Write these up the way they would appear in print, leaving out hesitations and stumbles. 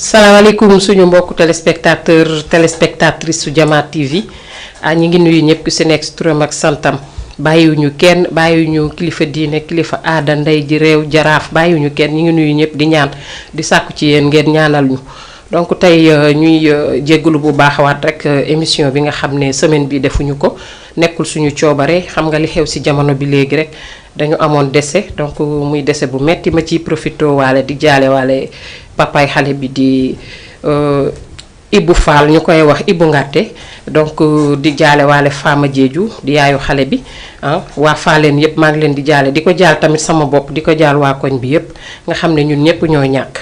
salaamaaleykum suñu mbokku téléspectatrice su Jama TV ñi ngi nuyu ñëpp ku si nekk si turam ak santam bàyyiwuñu kenn bàyyiwuñu kilifa diine kilifa aada ndey ji réew jaraaf bàyyiwuñu kenn ñi ngi nuyu ñëpp di ñaan di sàkku ci yéen ngeen ñaanal ñu donc tey ñuy jéggalu bu baaxawaat rek émission bi nga xam ne semaine bi defuñu ko nekkul suñu coobare xam nga li xew si jamono bi léegi rek dañu amoon décès donc muy décès bu metti ma ciy profité waale di jaale waale papaay xale bi di Ibou Fall ñu koy wax Ibou Ngatte donc di jaale waale Fama Diédhiou di yaayu xale bi waa Faaleen yëpp maa ngi leen di jaale di ko jaal tamit sama bopp di ko jaal waa koñ bi yëpp nga xam ne ñun ñëpp ñoo ñàkk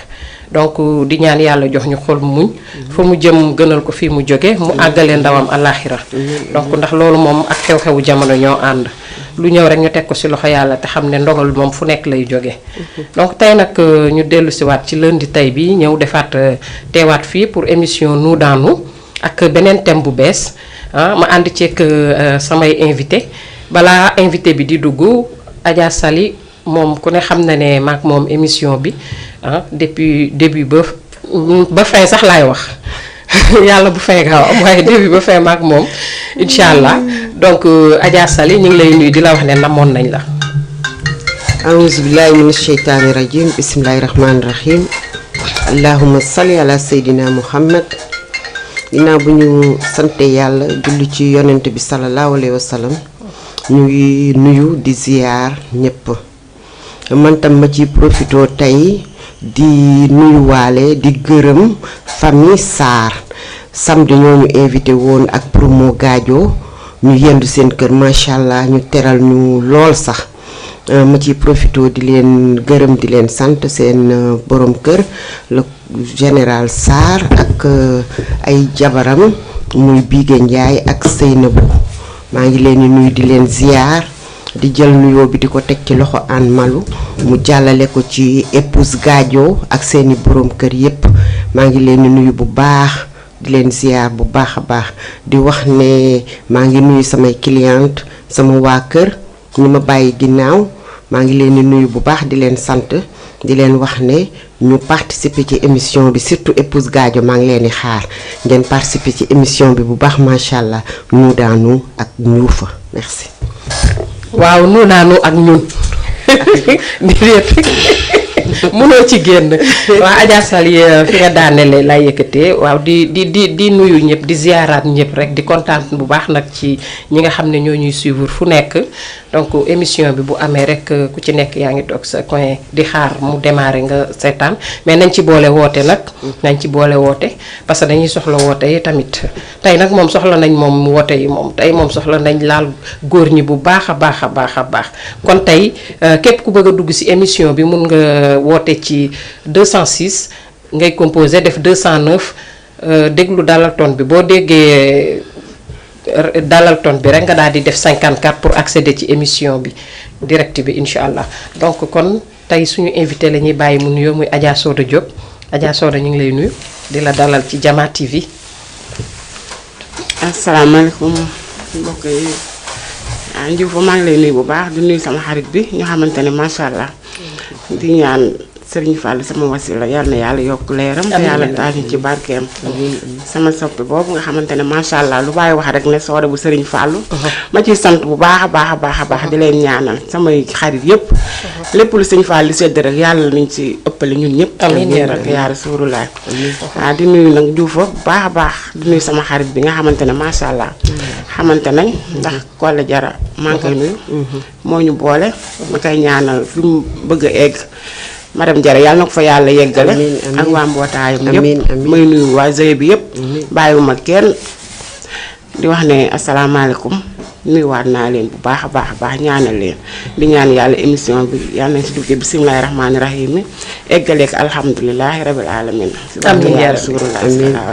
donc di ñaan yàlla jox ñu xol muñ fa mu jëm gënal ko fii mu jóge mu àggale ndawam àllaaxira donc ndax loolu moom ak xew-xewu jamono ñoo ànd lu ñëw rek ñu teg ko ci loxo yàlla te xam ne ndogal moom fu nekk lay jóge donc tey nag ñu dellu si waat ci lundi tey bi ñëw defaat teewaat fii pour émission Nous dans Nous ak beneen thème bu bees ma ànd ceeg samay invité balaa invité bi di dugg Adja Sali moom ku ne xam na ne maak moom émission bi depuis début ba fin sax laay wax yàlla bu fin gaaw am waaye début ba fin maak moom incha allah donc Adja Sali ñu ngi lay nuyu di la wax ne namoon nañ la. awuzu billahi mina sheytaani rajim bismillahi rahmaani rahim allahumma salli ala seydina muhammad ginnaaw bu ñu sante yàlla julli ci yonent bi sallallahu alayhi wa sallam ñu ngi nuyu di ziyaar ñëpp man tam ma ci profito tey di nuyuwaale di gërëm famille Sarr samedi ñoo ñu invité woon ak promo gaajo ñu yendu seen kër macha allah ñu teral ñu lool sax ma ci profito di leen gërëm di leen sant seen borom kër le général Sarr ak ay jabaram muy Bigué Ndiaye ak Seynabou maa ngi leen di nuyu di leen ziar di jël nuyoo bi di ko teg ci loxo Anne Malou mu jàllale ko ci épouse Gadio ak seeni borom kër yépp maa ngi leen di nuyu bu baax di leen ziar bu baax a baax di wax ne maa ngi nuyu samay cliente sama waa kër ñi ma bàyyi ginnaaw maa ngi leen di nuyu bu baax di leen sant di leen wax ne ñu participer ci émission bi surtout épouse Gadio maa ngi leen di xaar ngeen participer ci émission bi bu baax macha allah Nous dans Nous ak Ñuufa merci. waaw Nous dans Nous ak ñun di mënoo ci génn waa Adja Sali fi nga daanele lay yëkkatee waaw di nuyu ñëpp di ziaraat ñëpp rek di kontaan bu baax nag ci ñi nga xam ne ñoo ñuy suivre fu nekk donc émission bi bu amee rek ku ci nekk yaa ngi toog sa coin di xaar mu démarrer nga seetaan mais nañ ci boole woote nag nañ ci boole woote parce que dañuy soxla woote yi tamit tey nag moom soxla nañ moom woote yi moom tey moom soxla nañ laal góor ñi bu baax a baax a baax a baax kon tey képp ku bëgg a dugg ci émission bi mun nga woote ci 206 ngay composé def 209 déglu dalal ton bi boo déggee dalal ton bi rek nga daal di def 54 pour accéder ci émission bi direct bi incha allah donc kon tey suñu invité la ñuy bàyyi mu nuyoo muy Adja Soda Diop Adja Soda ñu ngi lay nuyu di la dalal ci Jama TV. asalaamaaleykum mbokk yi Ndiouf maa ngi lay nuyu bu baax di nuyu sama xarit bi ñu xamante ne macha allah di ñaan Serigne Fall sama wasila yàlla na yàlla yokk leeram te yàlla taal ñu ci barkeem sama soppi boobu nga xamante ne macha allah lu bàyyi wax rek ne Soda bu Serigne Fallu ma ciy sant bu baax a baax a baax a baax di leen ñaanal samay xarit yëpp lépp lu Serigne Fall li sedd rek yàlla nañ ci ëppale ñun ñëpp amiin rek yaa Rasulullah waaw di nuyu nag Dioufo bu baax a baax di nuyu sama xarit bi nga xamante ne macha allah xamante nañ ndax Kolle Jara maa ngi koy nuyu moo ñu boole ma koy ñaanal fi mu bëgg a egg madame Jara yàlla na ko fa yàlla yeggale ak waa mbootaayam yëpp may nuyu waa Zeye bi yëpp bàyyiwuma kenn di wax ne asalaamaaleykum nuyuwaat naa leen bu baax a baax ñaanal leen di ñaan yàlla émission bi yàlla nañ si duggee bisimilahi rahmaani rahim eggaleek alhamdulilahi rabil alamin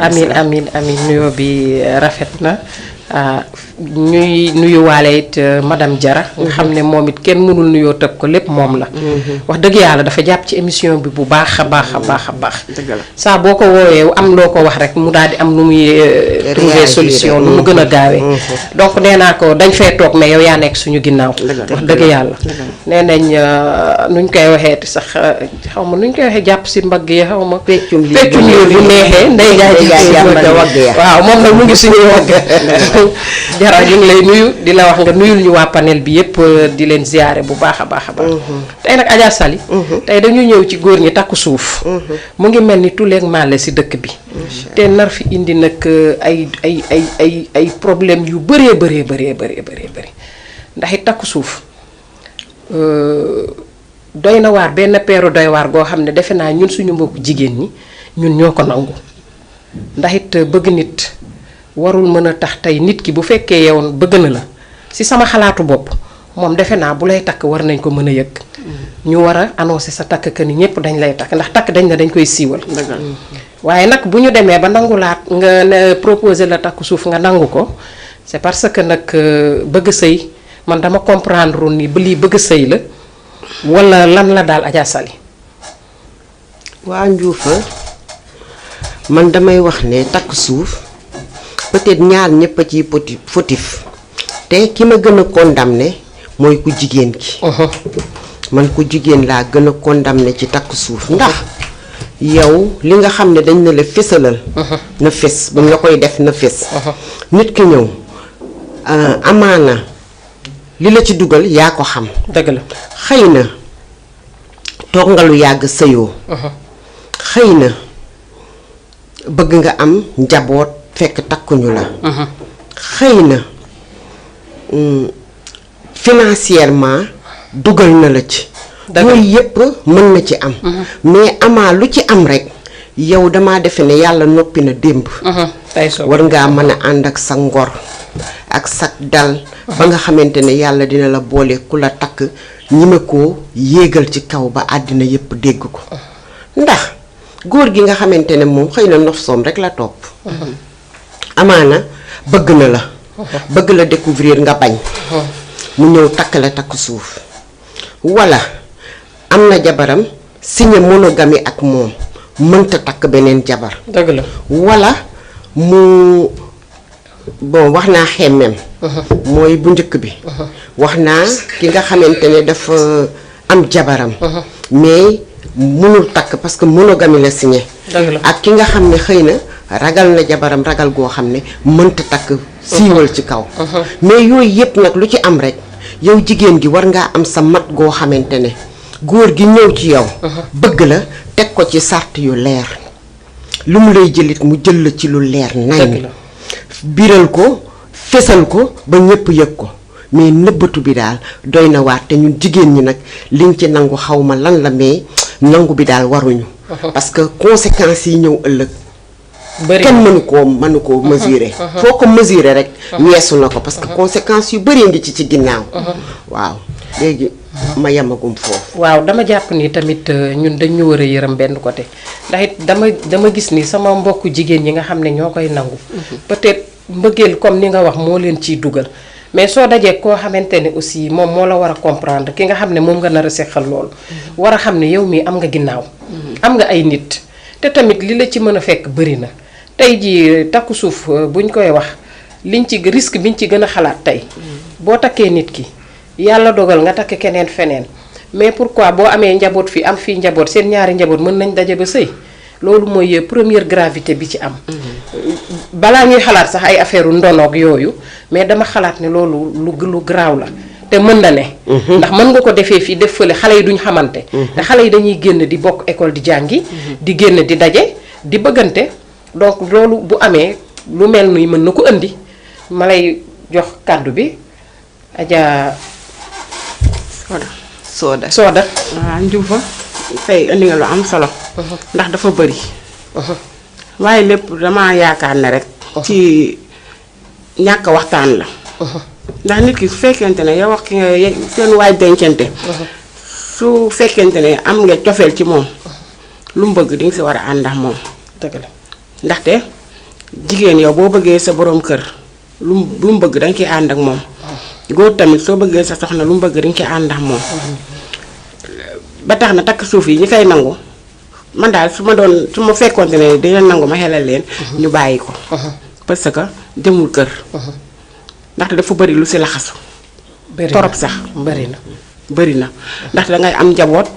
amiin amiin amiin nuyoo bi rafet na ñuy nuyuwaale it madame Diarra nga xam ne moom it kenn mënul nuyoo tëb ko lépp moom la. wax dëgg yàlla dafa jàpp ci émission bi bu baax a baax a baax a baax. dëgg la saa boo ko woowee am loo ko wax rek mu daal di am nu muy trouver solution nu mu gën a gaawee. donc nee naa ko dañ fee toog mais yow yaa nekk suñu ginnaaw. wax dëgg yàlla. nee nañ nuñ koy waxeeti sax xaw ma nuñ koy waxee jàpp si mbagg yi xaw ma. peccum liir bu neexee ndey jaay jàmbale waaw moom nag mu ngi suñu wagg. Diarra ñu ngi lay nuyu di la wax nga nuyul ñu waa panel bi yëpp di leen ziyaare bu baax a baax a baax. tey nag Adja Sali. tey dañu ñëw ci góor ñi takku suuf. mu ngi mel ni tuleeg màlle si dëkk bi. te nar fi indi nag ay problème yu bëree bëri ndax it takku suuf doy na waar benn peeru doy waar goo xam ne defe naa ñun suñu mbokku jigéen ñi ñun ñoo ko nangu ndax it bëgg nit warul mën a tax tey nit ki bu fekkee yow bëgg na la si sama xalaatu bopp moom defe naa bu lay takk war nañ ko mën a yëg. ñu war a annoncer sa takk que ni ñëpp dañ lay takk ndax takk dañ ne dañ koy siiwal. waaye nag bu ñu demee ba nangulaat nga ne proposer la takku suuf nga nangu ko c'est parce que nag bëgg sëy man dama comprendre ni ba lii bëgg sëy la walla lan la daal Adja Sali. waa Njuufa man damay wax ne takk suuf peut-être ñaar ñëpp a ciy fautif te ki ma gën a condamné mooy ku jigéen ki. man ku jigéen laa gën a condamné ci takk suuf ndax yow li nga xam ne dañ ne la fésalal. na fés buñ la koy def na fés. nit ki ñëw amaana li la ci dugal yaa ko xam. dëgg la xëy na toog nga lu yàgg sëyoo. xëy na bëgg nga am njaboot fekk takkuñu la. xëy na financièrement dugal na la ci. yooyu yépp mën na ci am. mais amaa lu ci am rekk yow damaa defe ne yàlla noppi na démb. war ngaa mën a ànd ak sa ngor ak sa dal. ba nga xamante ne yàlla dina la boole ku la takk ñime koo yéegal ci kaw ba àddina yépp dégg ko. ndax góor gi nga xamante ne moom xëy na nof soom rekk la topp. amaana bëgg na la. bëgg la découvrir nga bañ. mu ñëw takk la takk suuf. walla am na jabaram signé monogamie ak moom mënta takk beneen jabar. dëgg la walla mu bon wax naa xemmem. mooy bu njëkk bi. wax naa ki nga xamante ne dafa am jabaram. mais mënul takk parce que monogamie la signé. ak ki nga xam ne xëy na ragal na jabaram ragal goo xam ne mënta takk siiwal ci kaw. mais yooyu yépp nag lu ci am rekk yow jigéen gi war ngaa am sa mat goo xamante ne góor gi ñëw ci yow. bëgg la teg ko ci sart yu leer lu mu lay jëlit mu jël la ci lu leer nañ biral ko fesal ko ba ñépp yëg ko mais nëbbatu bi daal doy na waat te ñun jigéen ñi nag liñ ci nangu xawma lan la mais nangu bi daal waruñu. parce que conséquences yi ñëw ëllëg kenn mënu koo mesurer. foo ko mesurer rek weesu na ko parce que conséquences yu bari ngi ci ginnaaw. waaw léegi ma yemagum foofu. waaw dama jàpp ni tamit ñun dañ ñu war a yërëm benn côté ndax it dama gis ni sama mbokku jigéen ñi nga xam ne ñoo koy nangu. peut-être mbëggeel comme ni nga wax moo leen ciy dugal mais soo dajee koo xamante ne aussi moom moo la war a comprendre ki nga xam ne moom nga nar a seqal loolu. war a xam ne yow mii am nga ginnaaw. am nga ay nit te tamit li la ci mën a fekk bari na. tey jii takku suuf buñ koy wax liñ ci risque biñ ci gën a xalaat tey boo takkee nit ki yàlla dogal nga takk keneen feneen mais pourquoi boo amee njaboot fii am fii njaboot seen ñaari njaboot mën nañ daje ba sëy loolu mooy première gravité bi ci am. balaa ñuy xalaat sax ay affaire ndonoog yooyu mais dama xalaat ne loolu lu garaaw la te mën na ne. ndax mën nga ko defee fii def fële xale yi duñ xamante. te xale yi dañuy génn di bokk école di jàngi. di génn di daje di bëggante. donc loolu bu amee lu mel ni mën na ko indi ma lay jox kàddu bi Adja Soda. waaw Njuufa tey indi nga lu am solo. ndax dafa bari. waaye lépp dama yaakaar ne rek. ci ñàkk waxtaan la. ndax nit ki su fekkente ne yow wax ki nga seen waay dencante. su fekkente ne am nga cofeel ci moom. lu mu bëgg di nga si war a ànd ak moom. dëgg la. ndaxte jigéen yow boo bëggee sa borom kër lu mu bëgg da nga ciy ànd ak moom. góor tamit soo bëggee sa soxna lu mu bëgg da nga ciy ànd ak moom. ba tax na takk suuf yi ñi koy nangu man daal su ma fekkoonte ne dina nangu ma xelal leen. ñu bàyyi ko. parce que demul kër. ndaxte dafa bëri lu si laxasu. torop sax bëri na ndaxte dangay am njaboot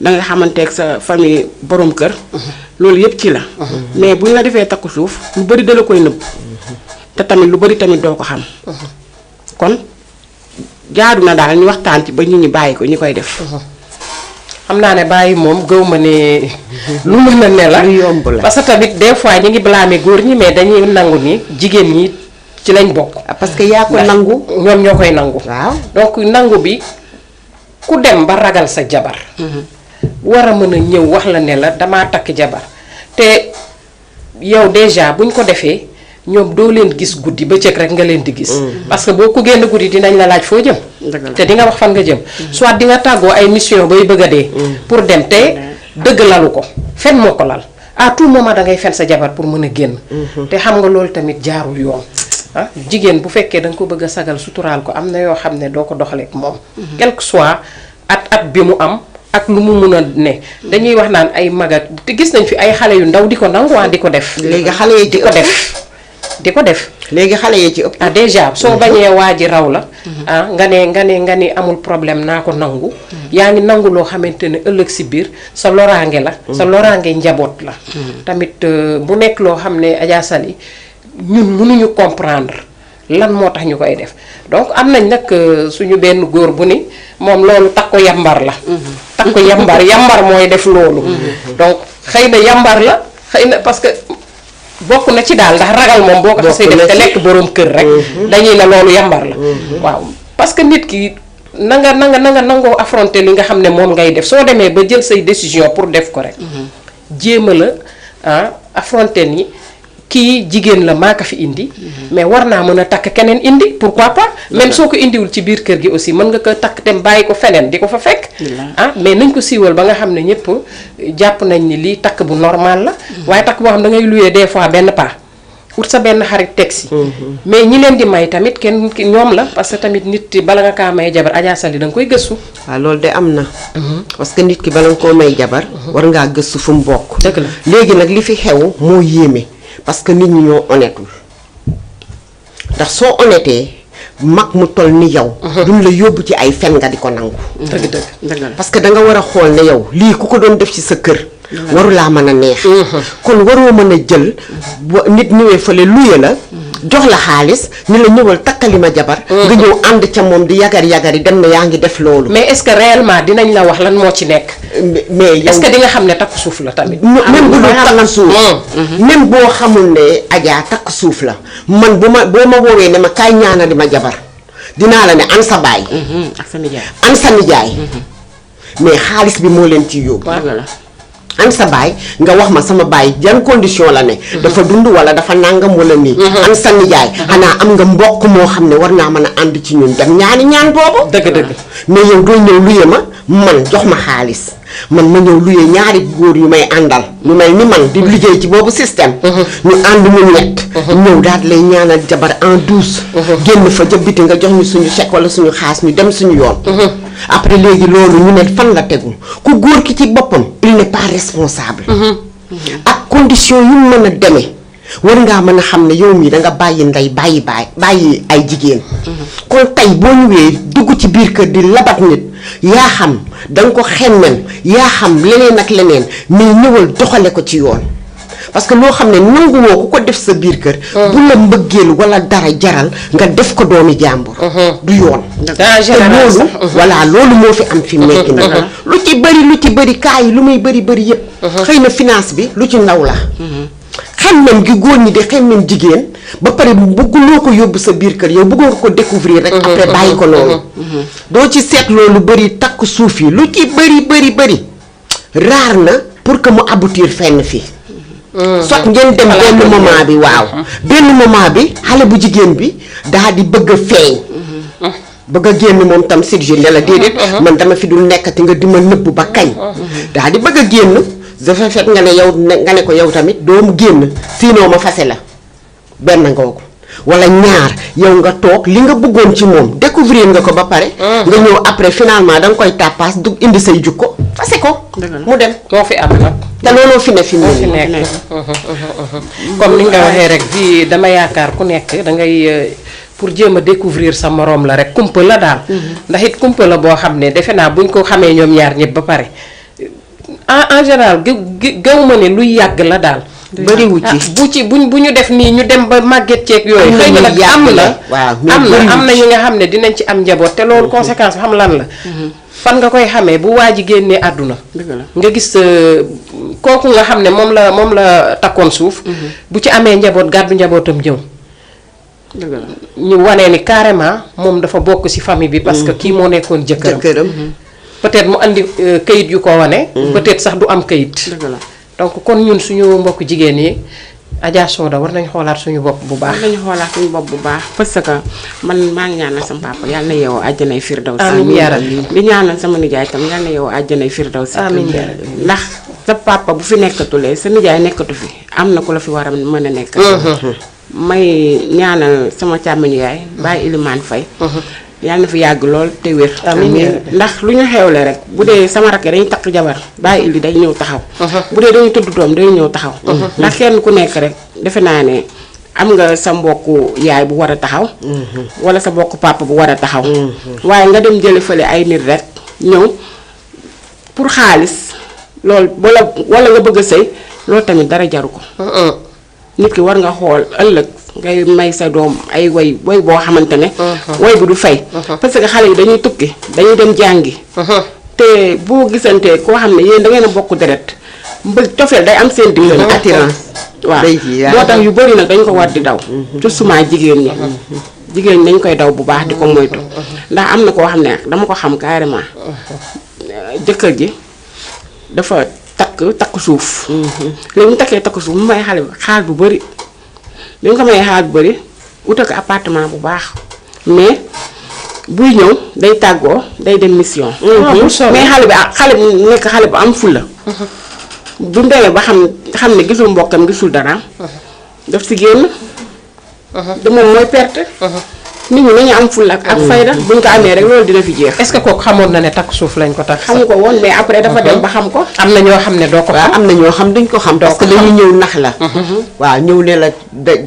dangay xamanteeg sa famille borom kër. loolu yëpp ci la. mais bu ñu la defee takku suuf lu bëri da la koy nëbb. te tamit lu bëri tamit doo ko xam. kon jaadu na daal ñu waxtaan ci ba ñu bàyyi ko ñu koy def. xam naa ne bàyyi moom gëw ma ne lu mën a ne la. lu yomb la parce que tamit des fois ñi ngi blâmer góor ñi mais dañuy nangu ni jigéen ñi ci lañ bokk. parce que yaa ko nangu. ñoom ñoo koy nangu. waaw donc nangu bi ku dem ba ragal sa jabar. war a mën a ñëw wax la ne la damaa takk jabar te yow déjà buñ ko defee ñoom doo leen gis guddi bëccëg rek nga leen di gis. parce que boo ko génn guddi dinañ la laaj foo jëm. te di nga wax fan nga jëm. soit di nga tàggoo ay mission bay bëgg a dee. pour dem te dëgg lalu ko fen moo ko lal à tout moment da ngay fen sa jabar pour mën a génn. te xam nga loolu tamit jaarul yoon. ah jigéen bu fekkee da nga ko bëgg a sagal suturaal ko am na yoo xam ne doo ko doxaleek moom. quel que soit at bi mu am. ak lu mu mun a ne dañuy wax naan ay magat te gis nañ fi ay xale yu ndaw di ko nangu di ko def. léegi xale yi di ko def. léegi xale yi ci ëpp. ah déjà soo bañee waa ji raw la. nga ne amul problème naa ko nangu. yaa ngi nangu loo xamante ne ëllëg si biir sa loraange la. sa loraange njaboot la. tamit bu nekk loo xam ne Adja Sali ñun mënuñu comprendre lan moo tax ñu koy def donc am nañ nag suñu benn góor bu ni moom loolu takku yambar la. takku yambar mooy def loolu. donc xëy na yambar la xëy na parce que. bokk na ci daal ndax ragal moom boo ko xasee def te nekk borom kër rek. dañuy la loolu yambar la. waaw parce que nit ki na nga nangoo affronter li nga xam ne moom ngay def soo demee ba jël say décision pour def ko rek. jéem a la affronter ni kii jigéen la maa ko fi indi. mais war naa mën a takk keneen indi pourquoi pas. même soo ko indiwul ci biir kër gi aussi mën nga ko takk dem bàyyi ko feneen di ko fa fekk. mais nañ ko siiwal ba nga xam ne ñëpp jàpp nañ ni lii takk bu normal la. waaye takk boo xam da ngay louer des fois benn pas ut sa benn xarit teg si. mais ñi leen di may tamit kenn ñoom la parce que tamit nit bala nga kaa may jabar Adja Sali da nga koy gëstu. waaw loolu de am na. parce que nit ki bala nga koo may jabar. war ngaa gëstu fu mu bokk. dëgg la léegi nag li fi xew moo yéeme. parce que nit ñi ñoo honnêtul ndax soo honnêtee mag mu toll ni yow. duñ la yóbbu ci ay fen nga di ko nangu. dëgg parce que da nga war a xool ne yow lii ku ko doon def ci sa kër. warulaa mën a neex. kon waroo mën a jël nit ñëwee fële luye la. jox la xaalis ni la ñëwal takkali ma jabar. nga ñëw ànd ca moom di yagar yi dem na yaa ngi def loolu. mais est-ce que réellement dinañ la wax lan moo ci nekk. mais yow est-ce que di nga xam ne takk suuf la tamit. même bu dul takk suuf. même boo xamul ne Adja takk suuf la man boo ma woowee ne ma kaay ñaanali ma jabar dinaa la ne an sa baay. ak sa nijaay. an sa nijaay. mais xaalis bi moo leen ciy yóbbu. an sa baay nga wax ma sama baay jan condition la ne. dafa dund wala dafa nangam wala nii. an sa nijaay. xanaa am nga mbokk moo xam ne war naa mën a ànd ci ñun dem ñaan boobu. dëgg. mais yow doo ñëw luye ma man jox ma xaalis man ma ñëw luye ñaari góor yu may àndal ñu mel ni man di liggéey ci boobu système. ñu ànd ñu ñett. ñëw daal lay ñaanal jabar en douce. génn fa jëbbiti nga jox ñu suñu chèque wala suñu xaas ñu dem suñu yoon. après léegi loolu ñu ne fan la tegu ku góor ki ci boppam il n'est pas responsable. ak condition yu mën a demee war ngaa mën a xam ne yow mii da nga bàyyi ndey bàyyi ay jigéen. kon tey boo ñëwee dugg ci biir kër di labat nit yaa xam da nga ko xemmem yaa xam leneen ak leneen mais ñëwal doxale ko ci yoon. parce que loo xam ne nanguwoo ku ko def sa biir kër. bu la mbëggeel wala dara jaral nga def ko doomi jàmbur. du yoon. te loolu. voilà loolu moo fi am fi mu nekk nii. lu ci bëri kaa yi lu muy bëri yëpp. xëy na finance bi lu ci ndaw la. xemmem gi góor ñi di xemmem jigéen ba pare bëgguloo ko yóbbu sa biir kër yow bëggoo ko découvrir rek. après bàyyi ko noonu. doo ci seet loolu bëri takk suuf yi lu ci bëri raar na pour que mu aboutir fenn fii. soit ngeen dem benn moment bi waaw. benn moment bi xale bu jigéen bi daal di bëgg a feeñ. bëgg a génn moom tam Sidji ne la déedéet. man dama fi dul nekkati nga di ma nëbb ba kañ. daal di bëgg a génn dafa fekk nga ne yow nga ne ko yow tamit doomu génn sinon ma fase la benn ngoogu wala ñaar yow nga toog li nga bëggoon ci moom découvrir nga ko ba pare. nga ñëw après finalement da nga koy tàppaas du indi say jukko fase ko. mu dem moo fi am nag. te looloo fi ne fi mu fi nekk comme ni nga waxee rek fii dama yaakaar ku nekk da ngay pour jéem a découvrir sa moroom la rek kumpa la daal. ndax it kumpa la boo xam ne defe naa buñ ko xamee ñoom ñaar ñëpp ba pare en général gaw ma ne luy yàgg la daal. bëriwu ci bu ñu def nii ñu dem ba màgget ceeg yooyu. xëy na nag am na ñi nga xam ne dinañ ci am njaboot te loolu conséquence bi xam lan la. fan nga koy xamee bu waa ji génnee àdduna. nga gis kooku nga xam ne moom la takkoon suuf. bu ci amee njaboot gàddu njabootam ñëw. ñu wanee ni carrément moom dafa bokk ci famille bi. parce que kii moo nekkoon jëkkëram. peut-être mu andi kayit yu ko wane. peut-être sax du am kayit. donc kon ñun suñu mbokk jigéen yi Adja Soda war nañ xoolaat suñu bopp bu baax. war nañu xoolaat suñu bopp bu baax parce que man maa ngi ñaanal sama papa yàlla na yeewoo àjjanay firdawsi. amiin yaa rabbi. di ñaanal sama nijaay tam yàlla na yeewoo àjjanay firdawsi. amiin yaa rabbi. ndax sa papa bu fi nekkatulee sa nijaay nekkatu fi am na ku la fi war a mën a nekk. may ñaanal sama càmmiñu yaay Baye Ilimane Faye. yàlla na fi yàgg lool te wér. amiin ndax lu ñu xewle rek bu dee sama rakk dañuy takk jabar Baye Ili day ñëw taxaw. bu dee dañuy tudd doom day ñëw taxaw. ndax kenn ku nekk rek defe naa ne am nga sa mbokku yaay bu war a taxaw. wala sa mbokku papa bu war a taxaw. waaye nga dem jële fële ay nit rek ñëw pour xaalis loolu wala nga bëgg a sëy loolu tamit dara jaru ko. nit ki war nga xool ëllëg. ngay may sa doom ay way boo xamante ne. way bu du fay. parce que xale yi dañuy tukki dañuy dem jàngi. te boo gisantee koo xam ne yéen da ngeen a bokk deret mbëgg cofeel day am seen diggante. attirance. waaw moo tax yu bëri nag dañ ko war di daw. te suma jigéen ñi. jigéen ñi dañ koy daw bu baax di ko moytu. ndax am na koo xam ne dama ko xam carrément. jëkkër ji dafa takk suuf. léegi mu takkee takk suuf mu may xale xaalis bu bëri. li nga ko mayee xaalis bu bëri wutal ko appartement bu baax mais buy ñëw day tàggoo day dem mission. mais xale bi nekk xale bu am fulla. bu mu demee ba xam ne gisul mbokkam gisul dara. daf si génn. te moom mooy perte. nit ñi nañu am fulla ak fayda buñ ko amee rek loolu dina fi jeex. est-ce que kooku xamoon na ne takk suuf lañ ko takk. xamu ko woon mais après dafa dem ba xam ko. am na ñoo xam ne doo ko xam. am na ñoo xam duñ ko xam. parce que dañuy ñëw nax la. waaw ñëw ne la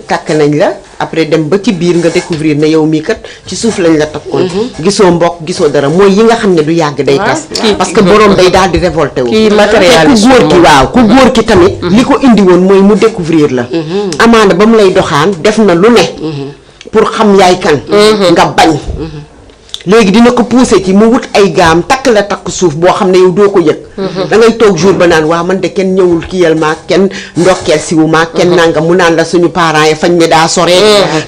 takk nañ la après dem ba ci biir nga découvrir ne yow mii kat ci suuf lañ la takkoon. gisoo mbokk gisoo dara mooy yi nga xam ne du yàgg day tas. parce que borom day daal di révolté wu. kii matérialiste ku góor ki waaw ku góor ki tamit. li ko indi woon mooy mu découvrir la. amaana ba mu lay doxaan def na lu ne. pour xam yaay kan. nga bañ. léegi dina ko pousser ci mu wut ay gaam takk la takk suuf boo xam ne yow doo ko yëg. da ngay toog jour ba naan waa man de kenn ñëwul kiyal maa kenn ndokkeel siwu maa kenn nangam mu naan la suñu parents yi fañ ne daa sore.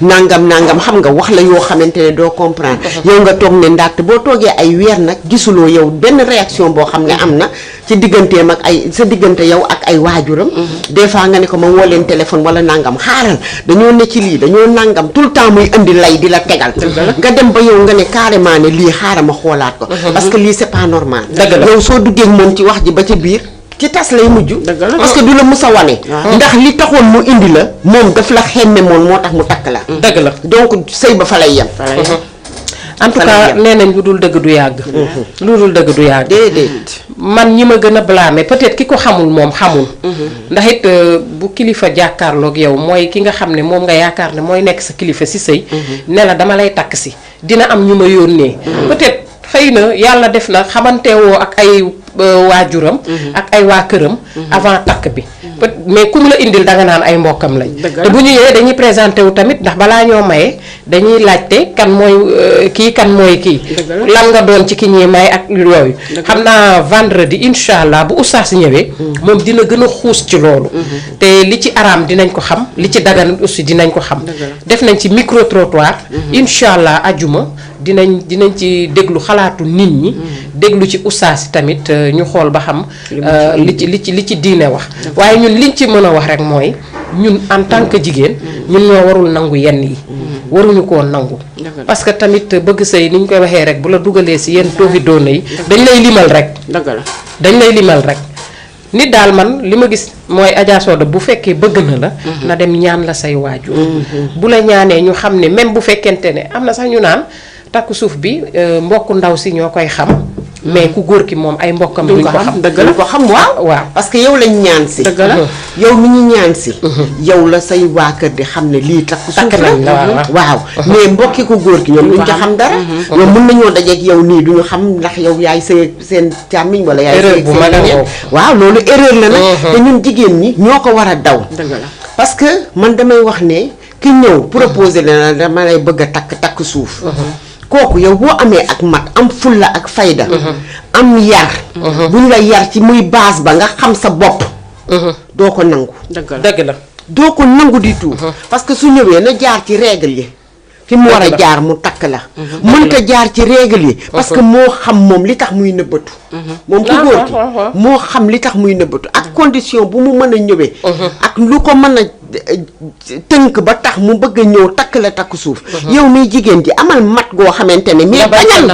nangam xam nga wax la yoo xamante ne doo comprendre. yow nga toog ne ndaxte boo toogee ay weer nag gisuloo yow benn réaction boo xam ne am na ci digganteem ak sa diggante yow ak ay waajuram. des fois nga ne ko ma woo leen téléphone wala nangam xaaral dañoo ne ci lii dañoo nangam tout le temps muy indi lay di la tegal. nga dem ba yow nga ne carrément ne lii xaaral ma xoolaat ko. parce que lii c'est pas normal. yow soo duggee moom ci wax ji ba ca biir ci tas lay mujj. parce que du la mus a wane. ndax li taxoon mu indi la moom daf la xemme moon moo tax mu takk la. dëgg la donc sëy ba fa lay yem. en tout cas nee nañ lu dul dëgg du yàgg. lu dul dëgg du yàgg. déedéet. man ñi ma gën a blâmer peut-être ki ko xamul moom xamul. ndax it bu kilifa jàkkaarloog yow mooy ki nga xam ne moom nga yaakaar ne mooy nekk sa kilifa si sëy ne la dama lay takk si dina am ñu ma yónnee. peut-être xëy na yàlla def na xamantewoo ak ay waajuram. ak ay waa këram. avant takk bi. mais ku mu la indil danga naan ay mbokkam lañ. te bu ñu ñëwee dañuy présenté wu tamit ndax balaa ñoo maye dañuy laajte kan mooy kii kan mooy kii. lan nga doon ci ki ñuy may ak yooyu. xam naa vendredi incha allah bu oustaz ñëwee. moom dina gën a xuus ci loolu. te li ci araam dinañ ko xam li ci dagan aussi dinañ ko xam. def nañ ci micro trottoir. incha allah ajuma dinañ ci déglu xalaatu nit ñi. déglu ci oustaz tamit ñu xool ba xam. li ci diine wax. waaye ñun liñ ci mën a wax rek mooy ñun en tant que jigéen ñun ñoo warul nangu yenn yi waruñu koo nangu parce que tamit bëgg sëy ni ñu koy waxee rek bu la dugalee si yenn toofi doona yi dañ lay limal rek dañ lay limal rek nit daal man li ma gis mooy Adja Soda bu fekkee bëgg na la na dem ñaan la say waajur bu la ñaanee ñu xam ne même bu fekkente ne am na sax ñu naan takku suuf bi mbokku ndaw si ñoo koy xam mais ku góor ki moom ay mbokkam duñ ko xam dëgg la ko xam waaw parce que yow lañ ñaan si dëgg la yow mi ñu ñaan si yow la say waa kër di xam ne lii takku suuf la waaw mais mbokki ku góor ki ñoom duñ ko xam dara ñoom mën nañoo dajeek yow nii duñu xam ndax yow yaay seen càmmiñ wala yaay seen waaw loolu erreur la nag te ñun jigéen ñi ñoo ko war a daw dëgg la parce que man damay wax ne ki ñëw proposé la dama lay bëgg a takk suuf kooku yow boo amee ak mat am fulla ak fayda am yar buñ la yar ci muy base ba nga xam sa bopp doo ko nangu dëgg la doo ko nangu di tout parce que su ñëwee na jaar ci règle yi fi mu war a jaar mu takk la mënta jaar ci règle yi parce que moo xam moom li tax muy nëbbatu moom ku góor ki moo xam li tax muy nëbbatu ak condition bu mu mën a ñëwee ak lu ko mën a tënk ba tax mu bëgg a ñëw takk la takk suuf yow miy jigéen ji amal mat goo xamante ne mais bañal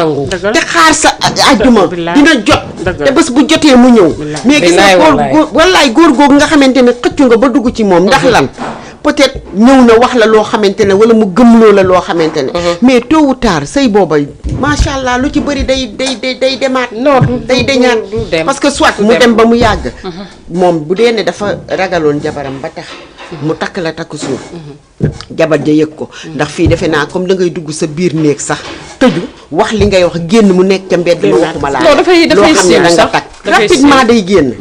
te xaar sa àjjuma dina jot te bés bu jotee mu ñëw mais gis nga góor wallaay góor googu nga xamante ne xëccu nga ba dugg ci moom ndax lan peut-être ñëw na wax la loo xamante ne wala mu gëmloo la loo xamante ne mais tôt ou tard sëy booba macha allah lu ci bëri day demaat day deñaat parce que soit mu dem ba mu yàgg moom bu dee ne dafa ragaloon jabaram ba tax mu takk la takk suuf jabar ja yëg ko ndax fii defe naa comme da ngay dugg sa biir néeg sax tëju wax li ngay wax génn mu nekk ca mbedd ma waxuma laa loo xam ne da nga takk rapidement day génn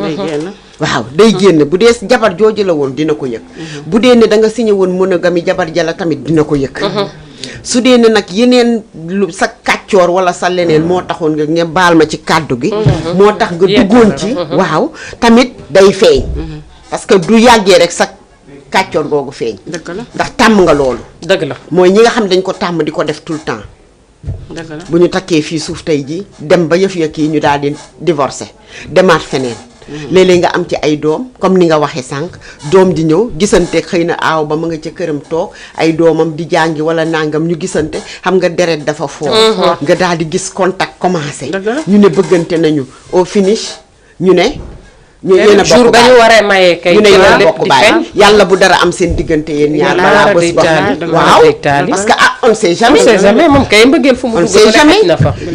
waaw day génn bu dee jabar jooju la woon dina ko yëg bu dee ne da nga signé woon monogamie jabar jala tamit dina ko yëg su dee ne nag yeneen lu sa kàccoor wala sa leneen moo taxoon nga baal ma ci kàddu gi moo tax nga duggoon ci waaw tamit day feeñ parce que du yàggee rek sa kàccoor googu feeñ ndax tàmm nga loolu dëgg la mooy ñi nga xam dañ ko tàmm di ko def tout le temps bu ñu takkee fii suuf tey ji dem ba yëf ya kii ñu daal di divorcé demaat feneen léeg-léeg nga am ci ay doom comme ni nga waxee sànq doom di ñëw gisante xëy na aaw ba ma nga ca këram toog ay doomam di jàngi wala nangam ñu gisante xam nga deret dafa fort nga daal di gis contact commencé ñu ne bëggante nañu au finish ñu ne ñu yéen a bokk baay waree maye kay ñu ne yéen a bokk baay yàlla bu dara am seen diggante yéen ñaar balaa bés ba waaw parce que on sait jamais moom kay mbëggeel fu mu on sait jamais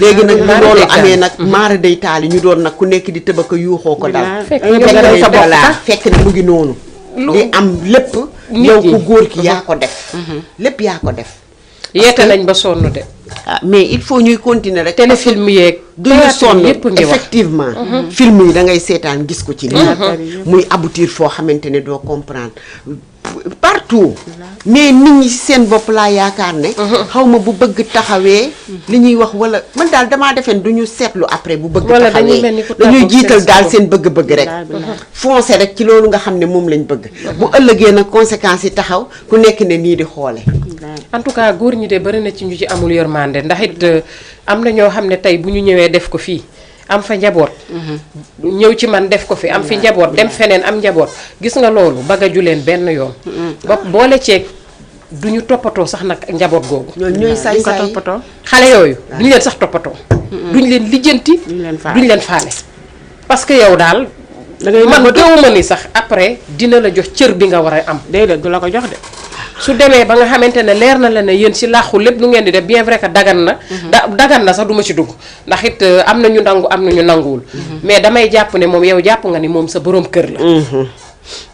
léegi nag bu loolu amee nag maara day taali ñu doon nag ku nekk di tëbaka yuuxoo ko dal fekk ne mu ngi noonu li am lépp yow ku góor ki yaa ko def lépp yaa ko def yeete nañ ba sonn de mais il faut ñuy continuer rek téléfilm yeeg duñu sonn effectivement film yi da ngay seetaan gis ko ci lii muy aboutir foo xamante ne doo comprendre partout mais nit ñi seen bopp laa yaakaar ne xaw ma bu bëgg taxawee li ñuy wax wala man daal damaa defeen du ñu seetlu après bu bëgg taxawee dañuy jiital daal seen bëgg-bëgg rek foncé rek ci loolu nga xam ne moom lañ bëgg bu ëllëgee nag conséquences yi taxaw ku nekk ne nii di xoole en tout cas góor ñi de bari na ci ñu ci amul yërmande ndax it am na ñoo xam ne tey bu ñu ñëwee def ko fii am fa njaboot ñëw ci man def ko fi am fi njaboot dem feneen am njaboot gis nga loolu bagaju leen benn yoon ba boole ceeg du ñu toppatoo sax nag njaboot googu ñooy saay saay toppatoo xale yooyu duñu leen sax toppatoo duñ leen lijjanti duñ leen faale parce que yow daal man gëwuma ni sax après dina la jox cër bi nga war a am déedéet du la ko jox de su demee ba nga xamante ne leer na la ne yéen si làqu lépp lu ngeen di def bien vrai que dagan na dagan na sax du ma ci dugg ndax it am na ñu nangu am na ñu nanguwul mais damay jàpp ne moom yow jàpp nga ni moom sa borom kër la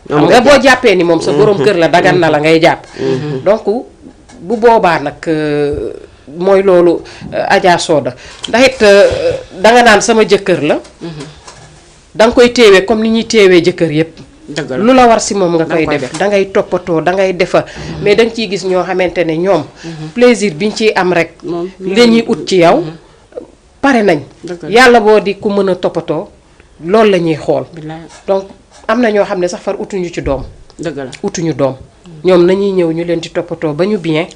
xam nga boo jàppee ni moom sa borom kër la dagan na la ngay jàpp donc bu boobaa nag mooy loolu Adja Soda ndax it danga naan sama jëkkër la danga koy téewee comme ni ñuy téewee jëkkër yépp lu la war si moom nga koy def dangay toppatoo dangay defar mais danga ciy gis ñoo xamante ne ñoom plaisir biñ ciy am rek la ñuy ut ci yow pare nañ yàlla boo di ku mën a toppatoo loolu la ñuy xool donc am na ñoo xam ne sax far utuñu ci doom utuñu doom ñoom nañuy ñëw ñu leen di toppatoo ba ñu bien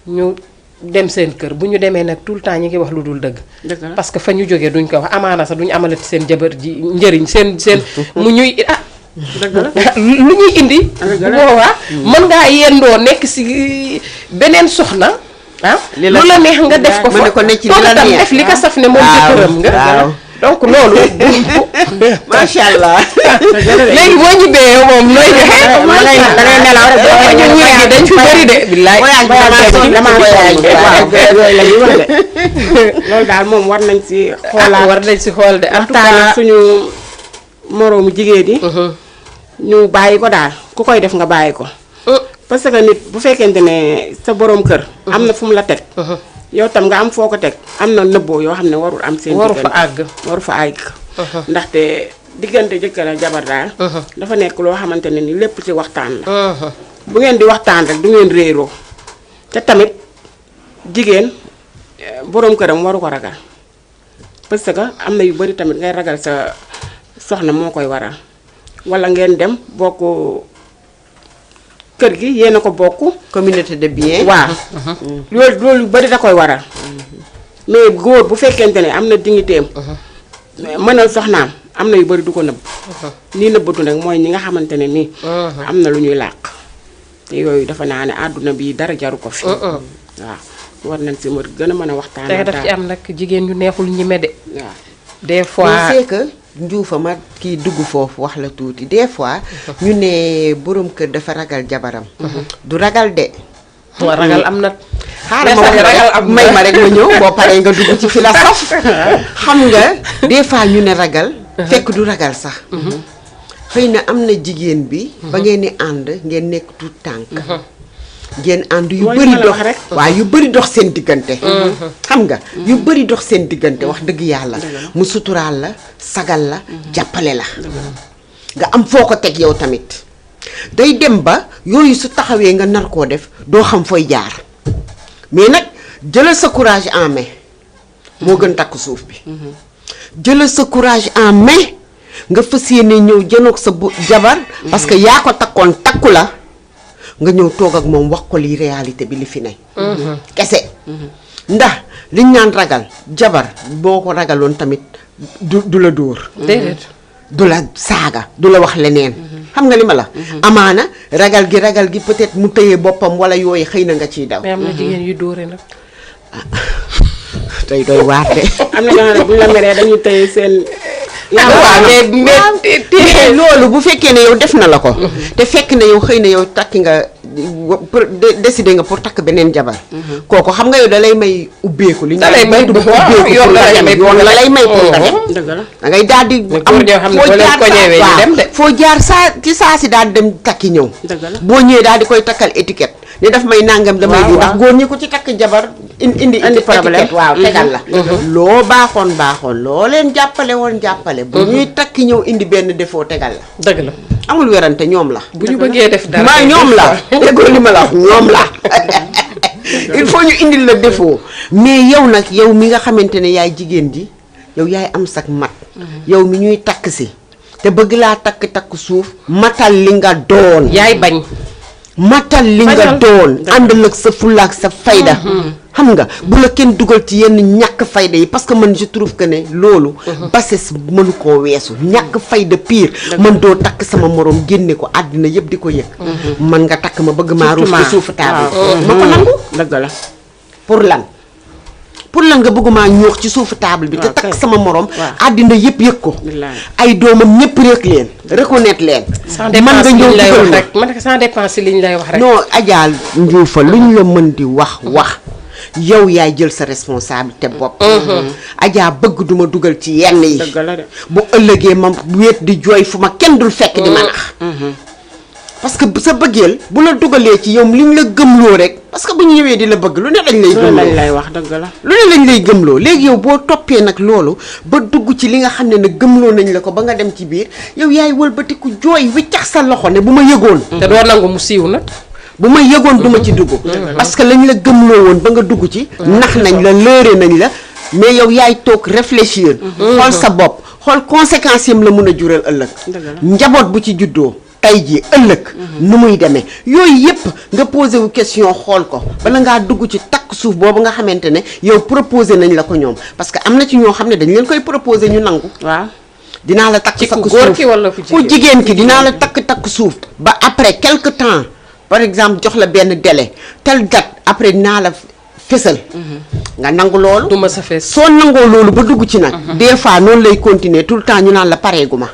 ñu dem seen kër bu ñu demee nag tout le temps ñi ngi wax lu dul dëgg parce que fa ñu jógee duñ ko wax amaana sax duñu amalati seen jabar ji njëriñ seen mu ñuy lu ñuy indi bu boobaa mën ngaa yendoo nekk si beneen soxna lu la neex nga def ko fa ko ne ci li la neex def li ko saf ne moom jëkkëram nga donc loolu macha allah. léegi boo ñibbee yow moom looy joxe da ngay nelaw rek boo ñu wuy gi dañ fi bëri de billaay loolu daal moom war nañ si xoolaat war nañ si xool de en tout waxtaan cas ak suñu moroomu jigéen yi ñu bàyyi ko daal ku koy def nga bàyyi ko parce que nit bu fekkente ne sa borom kër am na fu mu la teg yow tam nga am foo ko teg am na nëbboo yoo xam ne warul am seen waru fa diggante àgg waru fa àgg ndaxte diggante jëkkër ak jabar daal dafa nekk loo xamante ne ni lépp ci waxtaan la bu ngeen di waxtaan rek du ngeen réeroo te tamit jigéen borom këram waru ko ragal parce que am na yu bari tamit ngay ragal sa soxna moo koy waral wala ngeen dem bokk kër gi yéen a ko bokk communauté de bien. waaw loolu yu bari da koy waral mais góor bu fekkente ne am na dignitéem mënal soxnaam am na yu bari du ko nëbb nii nëbbatu nag mooy ñi nga xamante ne nii am na lu ñuy làq te yooyu dafa naa ne àdduna bi dara jaru ko fi waaw war nañ si mër gën a mën a waxtaan te daf ci am nag jigéen ñu neexul ñime de waaw des fois mais c'est que njuufa ma kii dugg foofu wax la tuuti des fois ñu ne borom kër dafa ragal jabaram du ragal de moo ragal am na xaaral ma wax ragal am may ma rek ma ñëw boo paree nga dugg ci philosophe xam nga des fois ñu ne ragal fekk du ragal sax xëy na am na jigéen bi ba ngeen di ànd ngeen nekk tout tànk ngeen ànd yu mooy bëri li ma la dox wax rek. waaw yu bëri dox seen diggante xam nga yu bëri dox seen diggante wax dëgg yàlla mu suturaal la sagal la jàppale la nga am foo ko teg yow tamit day dem ba yooyu su taxawee nga nar koo def doo xam fooy jaar mais nag jëlal sa courage en main moo gën takk suuf bi jëlal sa courage en main nga fas yéene ñëw jënoog sa jabar parce que yaa ko takkoon takku la nga ñëw toog ak moom wax ko li réalité bi li fi ne kese ndax liñ naan ragal jabar boo ko ragaloon tamit du la dóor déedéet du la saaga du la wax leneen xam nga li ma la amaana ragal gi peut-être mu tëye boppam wala yooyu xëy na nga ciy daw mais am na jigéen yu dóore nag tey doy waar de am na ñoo xam ne bu ñu la meree dañuy tëye seen waaw mais loolu bu fekkee ne yow def na la ko te fekk na yow xëy na yow takki nga décidé nga pour takk beneen jabar kooku xam nga yow da lay may ubbeeku li ñu da lay may yoon la lay may pour nga dem dëgg la da ngay daal di foo jaar saa ci saa si daal di dem takki ñëw dëgg la boo ñëwee daal di koy takkal étiquette ni daf may nangam damay di ndax góor ñi ko ci takk jabar indi problème étiquette waaw tegal la loo baaxoon loo leen jàppale bu ñuy takki ñëw indi benn défaut tegal la dëgg la amul werante ñoom la bu ñu bëggee def dara maa ñoom la déggoo li ma la wax ñoom la il faut ñu indil la défaut mais yow nag yow mi nga xamante ne yaay jigéen ji yow yaay am sak mat yow mi ñuy takk si te bëgg laa takk suuf matal li nga doon yaay bañ matal li nga doon àndal ak sa fulla ak sa fayda xam nga bu la kenn dugal ci yenn ñàkk fayda yi parce que man je trouve que ne loolu bassesse mënu koo weesu ñàkk fayda pire man doo takk sama morom génne ko àddina yëpp di ko yëg man nga takk ma bëgg maa ruuf ci suufu table ma ko nangu dëgg la pour lan nga bëgguma ñoox ci suufu table bi te takk sama morom àddina yëpp yëg ko ay doomam ñëpp rek leen reconnaître leen man nga ñëw dugal rek man que sans dépense liñ lay wax rek non ajaal njuufa luñ la mën di wax yow yaay jël sa responsabilité bopp ajaa bëgg duma dugal ci yenn yi dëgg la de bu ëllëgee ma wéet di jooy fu ma kenn dul fekk di ma nax parce que sa bëggeel bu la dugalee ci yow liñ la gëmloo rek parce que bu ñu ñëwee di la bëgg lu ne lañ lay gëmloo lañ lay wax dëgg la lu ne lañ lay gëmloo léegi yow boo toppee nag loolu ba dugg ci li nga xam ne nag gëmloo nañ la ko ba nga dem ci biir yow yaay wëlbatiku jooy wiccax sa loxo ne bu ma yëgoon te doo nangu mu siiw nag bu ma yëgoon duma ci dugg parce que lañ la gëmloo woon ba nga dugg ci nax nañ la lëre nañ la mais yow yaay toog réfléchir xool sa bopp xool conséquences yam la mun a jural ëllëg njaboot bu ci juddoo tey jii ëllëg nu muy demee yooyu yëpp nga posé wu question xool ko bala ngaa dugg ci takk suuf boobu nga xamante ne yow proposé nañ la ko ñoom parce que am na ci ñoo xam ne dañ leen koy proposé ñu nangu waaw dinaa la takk ku góor ki wala ku jigéen ki dinaa la takk suuf ba après quelque temps par exemple jox la benn délai tel date après dinaa la fësal nga nangu loolu. du ma sa fees. soo nangoo loolu ba dugg ci nag. des fois noonu lay continuer tout le temps ñu naan la pareegu ma.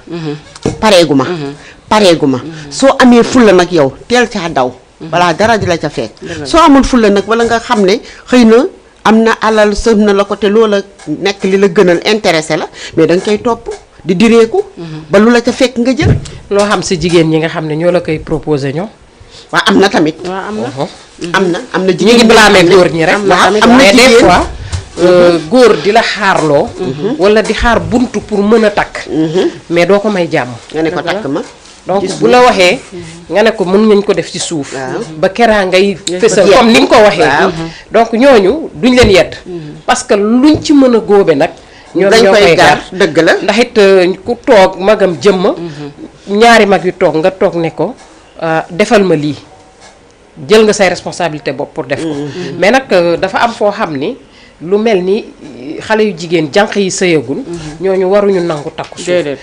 pareegu ma. soo amee fulla nag yow teel caa daw. balaa dara di la ca fekk. soo amul fulla nag wala nga xam ne xëy na am na alal sëf na la ko te loola nekk li la gënal intéressé la mais da nga koy topp di direeku. ba lu la ca fekk nga jël. loo xam si jigéen ñi nga xam ne ñoo la koy proposé ñoom. waaw am na tamit. waaw am na ñu ngi blâmer góor ñi rek. am na mais des jigéen fois góor di la xaarloo. wala di xaar buntu pour mën a takk. mais doo ko may jàmm. nga ne ko takk ma. donc bu la waxee nga ne ko mën nañ ko def ci suuf. ba keraa ngay fësal comme ni nga ko waxee. donc ñooñu duñ leen yedd. parce que luñ ci mën a góobe nag. ñoom dañ ñoo koy koy gar dëgg la. ndax it ku toog magam jëmma ñaari mag yu toog nga toog ne ko defal ma lii jël nga say responsabilité bopp pour def ko. mais nag dafa am foo xam ni lu mel ni xale yu jigéen jànq yi sëyagul. ñooñu waruñu nangu takku suuf. déedéet.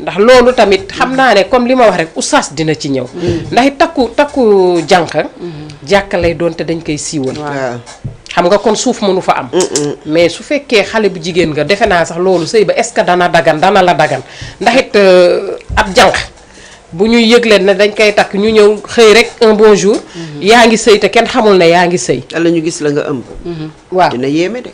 ndax loolu tamit xam naa ne comme li ma wax rek oustaz dina ci ñëw. ndax it takku jànq. jàkka lay doon te dañ koy siiwal. waaw. xam nga kon suuf mënu fa am. mais su fekkee xale bu jigéen nga defe naa sax loolu sëy ba est-ce que dana la dagan ndax it ab jànq bu ñuy yëgle ne dañ koy takk ñu ñëw xëy rek un bon jour. yaa ngi sëy te kenn xamul ne yaa ngi sëy. yàlla ñu gis la nga ëmb. waaw dina yéeme de.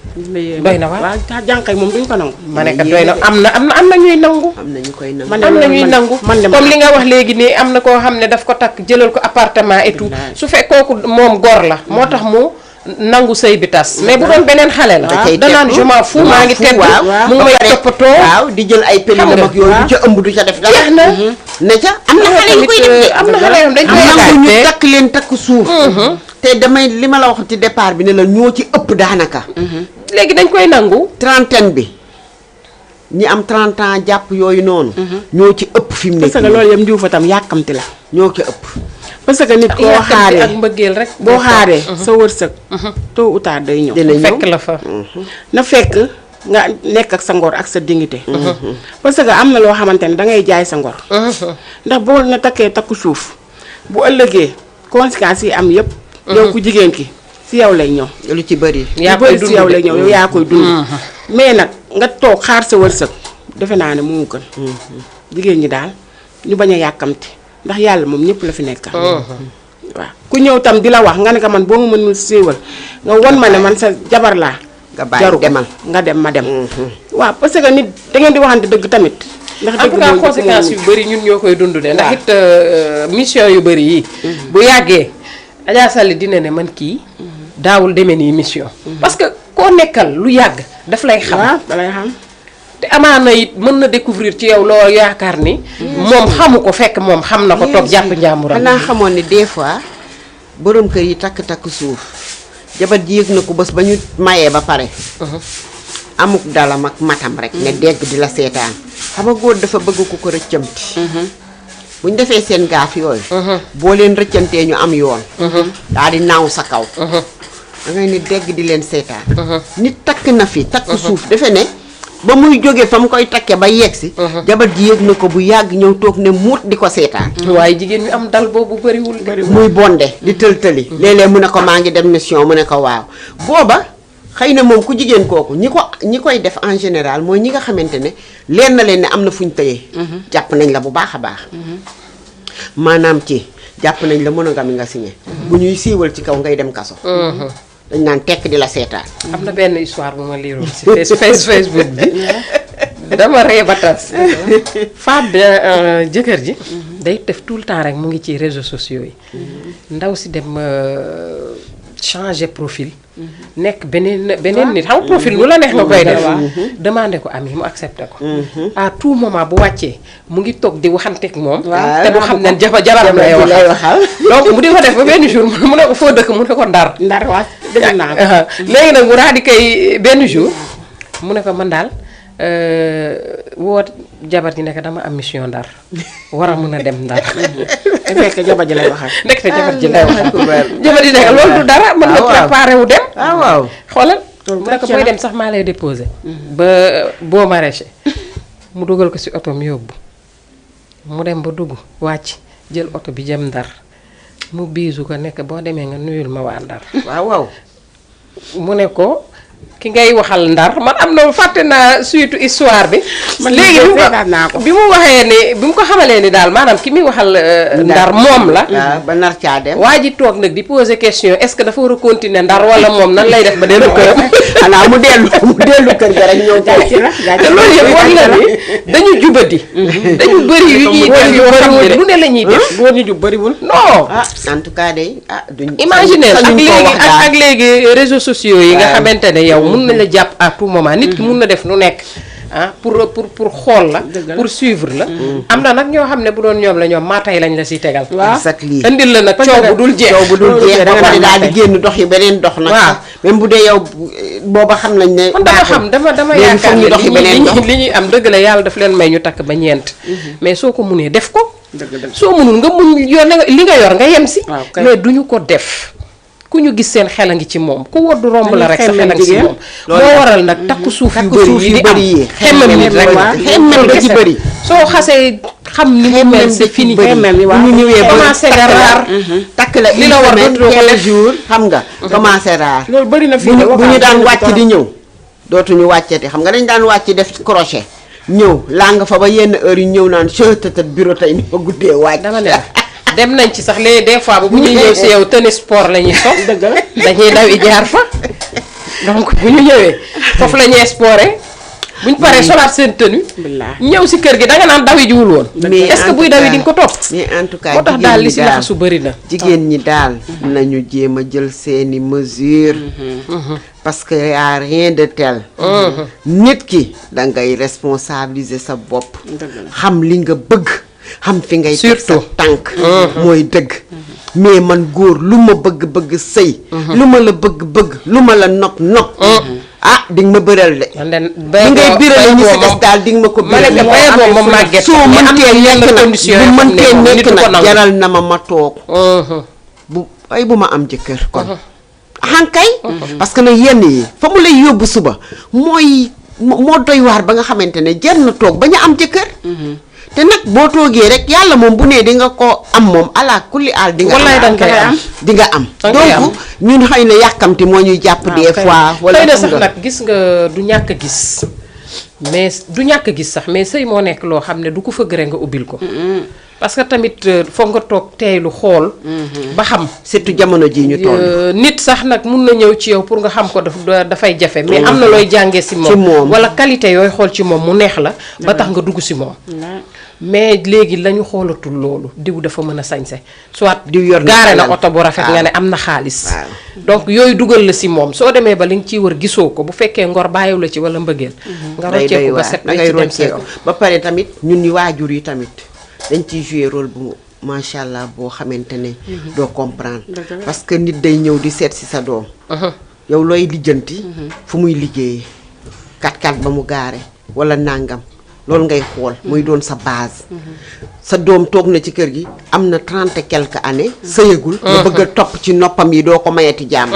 doy na waaw. waaw jànq yi moom duñ ko nangu. ma ne ko doy na am na ñuy nangu. am na ñu koy nangu. man de am na loolu ñuy nangu comme li nga wax léegi nii am na koo xam ne daf ko takk jëlal ko appartement et tout su fekk kooku moom gor la moo tax mu nangu sëy bi tas mais bu doon beneen xale la danaan je m'en fous maa ngi tedd mu ngi may toppatoo waaw di jël ay pelli mag yooyu du ca ëmb du ca def dara jeex na ne ca am na xale yu koy def am na xale yoo dañ koy nangu ñu yaakaar takk leen takk suuf te damay li ma la wax ci départ bi ne la ñoo ci ëpp daanaka léegi dañ koy nangu trentaine bi ñi am 30 ans jàpp yooyu noonu ñoo ci ëpp fi mu nekk parce que loolu yëpp njiw fa tam yàkkamti la. ñoo ci ëpp parce que nit koo xaaree ak mbëggeel rek boo xaaree sa wërsëg tôt ou tard day ñëw. dina ñëw fekk la fa na fekk nga nekk ak sa ngor ak sa dignité. parce que am na loo xamante ne da ngay jaay sa ngor. ndax boo na takkee takku suuf bu ëllëgee conséquences yi am yëpp. yow ku jigéen ki si yow lay ñëw. lu ci bëri yaa lu koy bëri si yow lay ñëw yow yaa koy dund. Mhm. mais nag nga toog xaar sa wërsëg defe naa ne moo gën. jigéen ñi daal ñu bañ a yàkkamti ndax yàlla moom ñëpp la fi nekkal. waaw ku ñëw tam di la wax nga ne ko man boo ma mënul siiwal nga won ma ne man sa jabar laa. nga bàyyi jaru ko. demal nga dem ma dem. waaw parce que nit da ngeen di waxante dëgg tamit. ndax en tout cas conséquences yu bëri ñun ñoo koy dund de ndax it mission yu bëri yi bu yàggee Adja Sall dina ne man kii daawul demee nii mission parce que koo nekkal lu yàgg daf lay xam waaw da lay xam. te amaana it mën na découvrir ci yow loo yaakaar ni moom xamu ko fekk moom xam na ko toog jàpp njàmburam xanaa xamoon ne des fois borom kër yi takk suuf jabar ji yëg na ko bés ba ñu mayee ba pare amuk dalam ak matam rek ne dégg di la seetaan xam nga góor dafa bëgg ku ko rëccamti bu ñu defee seen gaaf yooyu boo leen rëccantee ñu am yoon daal di naaw sa kaw da ngay ne dégg di leen seetaan nit takk na fi takk suuf defe ne ba muy jóge fa mu koy takke ba yegg si jabar ji yëg na ko bu yàgg ñëw toog ne muut di ko seetaan waaye jigéen ñu am dal boobu bëriwul muy bonde di tël-tëli léeg-léeg mu ne ko maa ngi dem mission mu ne ko waaw booba xëy na moom ku jigéen kooku ñi koy def en général mooy ñi nga xamante ne leen na leen ne am na fu ñu tëyee jàpp nañ la bu baax a baax maanaam ci jàpp nañ la monogamie nga signé bu ñuy siiwal ci kaw ngay dem kaso dañ naan tekk di la seetaan am na benn histoire bu ma liiroon si Facebook bi dama ree ba tas femme bi jëkkër ji day def tout le temps rek mu ngi ci réseaux sociaux yi ndaw si dem changer profil nekk beneen nit xam nga profil lu la neex nga koy def demandé ko ami mu accepté ko à tout moment bu wàccee mu ngi toog di waxanteeg moom te du xam ne jabaram lay waxal donc mu di ko def ba benn jour mu ne ko foo dëkk mu ne ko ndar waa dëgg naa léegi nag mu daal di koy benn jour mu ne ko man daal woo jabar ji nekk dama am mission ndar war a mën a dem ndar fekk jabar ji lay waxal nekk te jabar ji lay waxal jabar ji nekk loolu du dara mën nga préparé wu dem waaw xoolal mu ne ko booy dem sax maa lay déposé ba boo maraîcher mu dugal ko si oto mi yóbbu mu dem ba dugg wàcc jël oto bi jëm ndar mu biisu ko nekk boo demee nga nuyul ma waa ndar waaw mu ne ko ki ngay waxal Ndar man am na fàtte naa suite histoire bi. léegi bi mu waxee ni bi mu ko xamalee ni daal maanaam ki muy waxal Ndar moom la. ba nar caa dem. waa ji toog nag di poser question est-ce que dafa war a continuer Ndar wala moom nan lay def ba dellu këram. xanaa mu dellu kër ga rek ñëw gàcce la. te loolu yëpp war na ni dañu jubadi. dañu bëri yu ñuy def yoo xam ne lu ne la ñuy def. góor ñi jub bëriwul. non. en tout cas de duñ. imaginer ak léegi réseaux sociaux yi nga xamante ne yow mun nañ la jàpp à tout moment nit ki mun na def nu nekk pour xool la pour suivre la am na nag ñoo xam ne bu doon ñoom la ñoom maatay lañ la si tegal exactement indil la nag coow bu dul jeex ba pare daal di génn dox yi beneen dox nag sax même bu dee yow booba xam nañ ne man dama yaakaar ne li ñuy am dëgg la yàlla daf leen may ñu takk ba ñeent mais soo ko munee def ko soo munul nga mun yor li nga yor nga yem si mais duñu ko def ku ñu gis seen xel a ngi ci moom ku woddu romb la rek sa xel a ngi ci moom moo waral nag takku suuf yu bëri yi di am xemmem nit rek xemmem da ci bëri soo xasee xam ni mu mel c'est fini ñu ñëwee commencé nga raar takk la li la war a 15 jours xam nga commencé raar loolu bëri na fii bu ñu daan wàcc di ñëw dootuñu wàccati xam nga dañ daan wàcc def crochet ñëw laa nga fa ba yenn heure yu ñëw naan chëtëtët bureau tey ni ma guddee wàcc dama ne dem nañ ci sax léegi des fois bu ñuy ñëw si yow tennis sport la ñuy sol dëgg la dañuy daw i jaar fa donc bu ñu ñëwee foofu la ñuy sporé buñ paree solaat seen tenue ñëw si kër gi danga naan dawi jiwul woon est-ce que buy dawi di nga ko topp mais en tout cas moo tax daal li si laxasu bëri na jigéen ñi daal nañu jéem a jël seeni mesure parce que y a rien de tel nit ki da ngay responsabiliser sa bopp xam li nga bëgg xam fi ngay teg sa tànk mooy dëgg mais man góor lu ma bëgg sëy lu ma la bëgg lu ma la nopp di nga ma bëral de di ngay biral ñi si des daal di nga ma ko biral soo mëntee nekk nag jaral na ma toog bu ma am jëkkër kon xankay parce que nag yenn yi fa mu lay yóbbu suba moo doy waar ba nga xamante ne jar na toog ba ñu am jëkkër te nag boo toogee rek yàlla moom bu nee di nga ko am moom ala kulli aal di nga am donc ñun xëy na yàkkamti moo ñuy jàpp des fois wala xëy na sax nag gis nga du ñàkk a gis mais du ñàkk a gis sax mais sëy moo nekk loo xam ne du ko fëgg rek nga ubbil ko parce que tamit foog nga toog teeylu xool ba xam surtout jamono ji ñu toll nit sax nag mun na ñëw ci yow pour nga xam ko dafay jafe mais am na looy jàngee si moom wala qualité yooyu xool ci moom mu neex la ba tax nga dugg si moom mais léegi lañu xoolatul loolu diw dafa mën a sañse soit diw yor gaare na oto bu rafet nga ne am na xaalis donc yooyu dugal la si moom soo demee ba li nga ciy wër gisoo ko bu fekkee ngor bàyyiw la ci wala mbëggeel nga rocceeku ba set ngay rocceeku ba pare tamit ñun ñu waajur yi tamit dañ ciy jouer rôle bu macha allah boo xamante ne doo comprendre parce que nit day ñëw di seet si sa doom yow looy lijjanti fu muy liggéeyee 4x4 ba mu gaare wala nàngam loolu ngay xool muy doon sa base sa doom toog na ci kër gi am na 30 et quelques années sëyagul nga bëgg a topp ci noppam yi doo ko mayati jàmm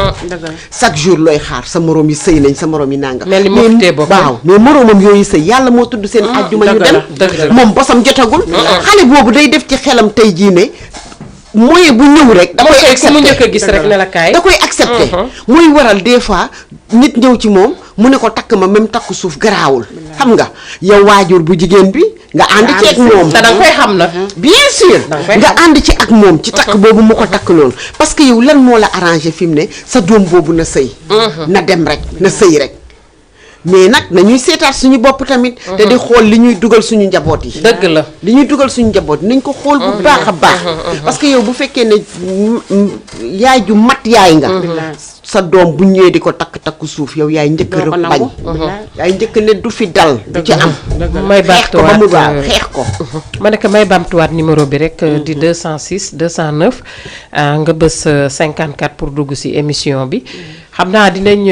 chaque jour looy xaar sa moroom yi sëy nañ sa moroom yi nàngam waaw mais moroomam yooyu sëy yàlla moo tudd seen àjjuma ñu dem moom bosam jotagul xale boobu day def ci xelam tey jii ne moyen bu ñëw rek da koy accepté mu njëkk a gis rek ne la kaay da koy accepté mooy waral des fois nit ñëw ci moom mu ne ko takk ma même takku suuf garaawul xam nga yow waajur bu jigéen bi nga ànd ci ak moom te danga koy xam nag bien sûr nga ànd ci ak moom ci takk boobu mu ko takk noonu parce que yow lan moo la arrangé fi mu ne sa doom boobu na sëy na dem rek na sëy rek mais nag nañuy seetaat suñu bopp tamit te di xool li ñuy dugal suñu njaboot yi dëgg la li ñuy dugal suñu njaboot yi nañ ko xool bu baax a baax parce que yow bu fekkee ne yaay ju mat yaay nga sa doom bu ñëwee di ko takku suuf yow yaay njëkk rek bañ yaay njëkk ne du fi dal du ci am may bamtuwaat xeex ko ma ne ko may bamtuwaat numéro bi rek di 206 209 nga bës 54 pour dugg ci émission bi xam naa dinañ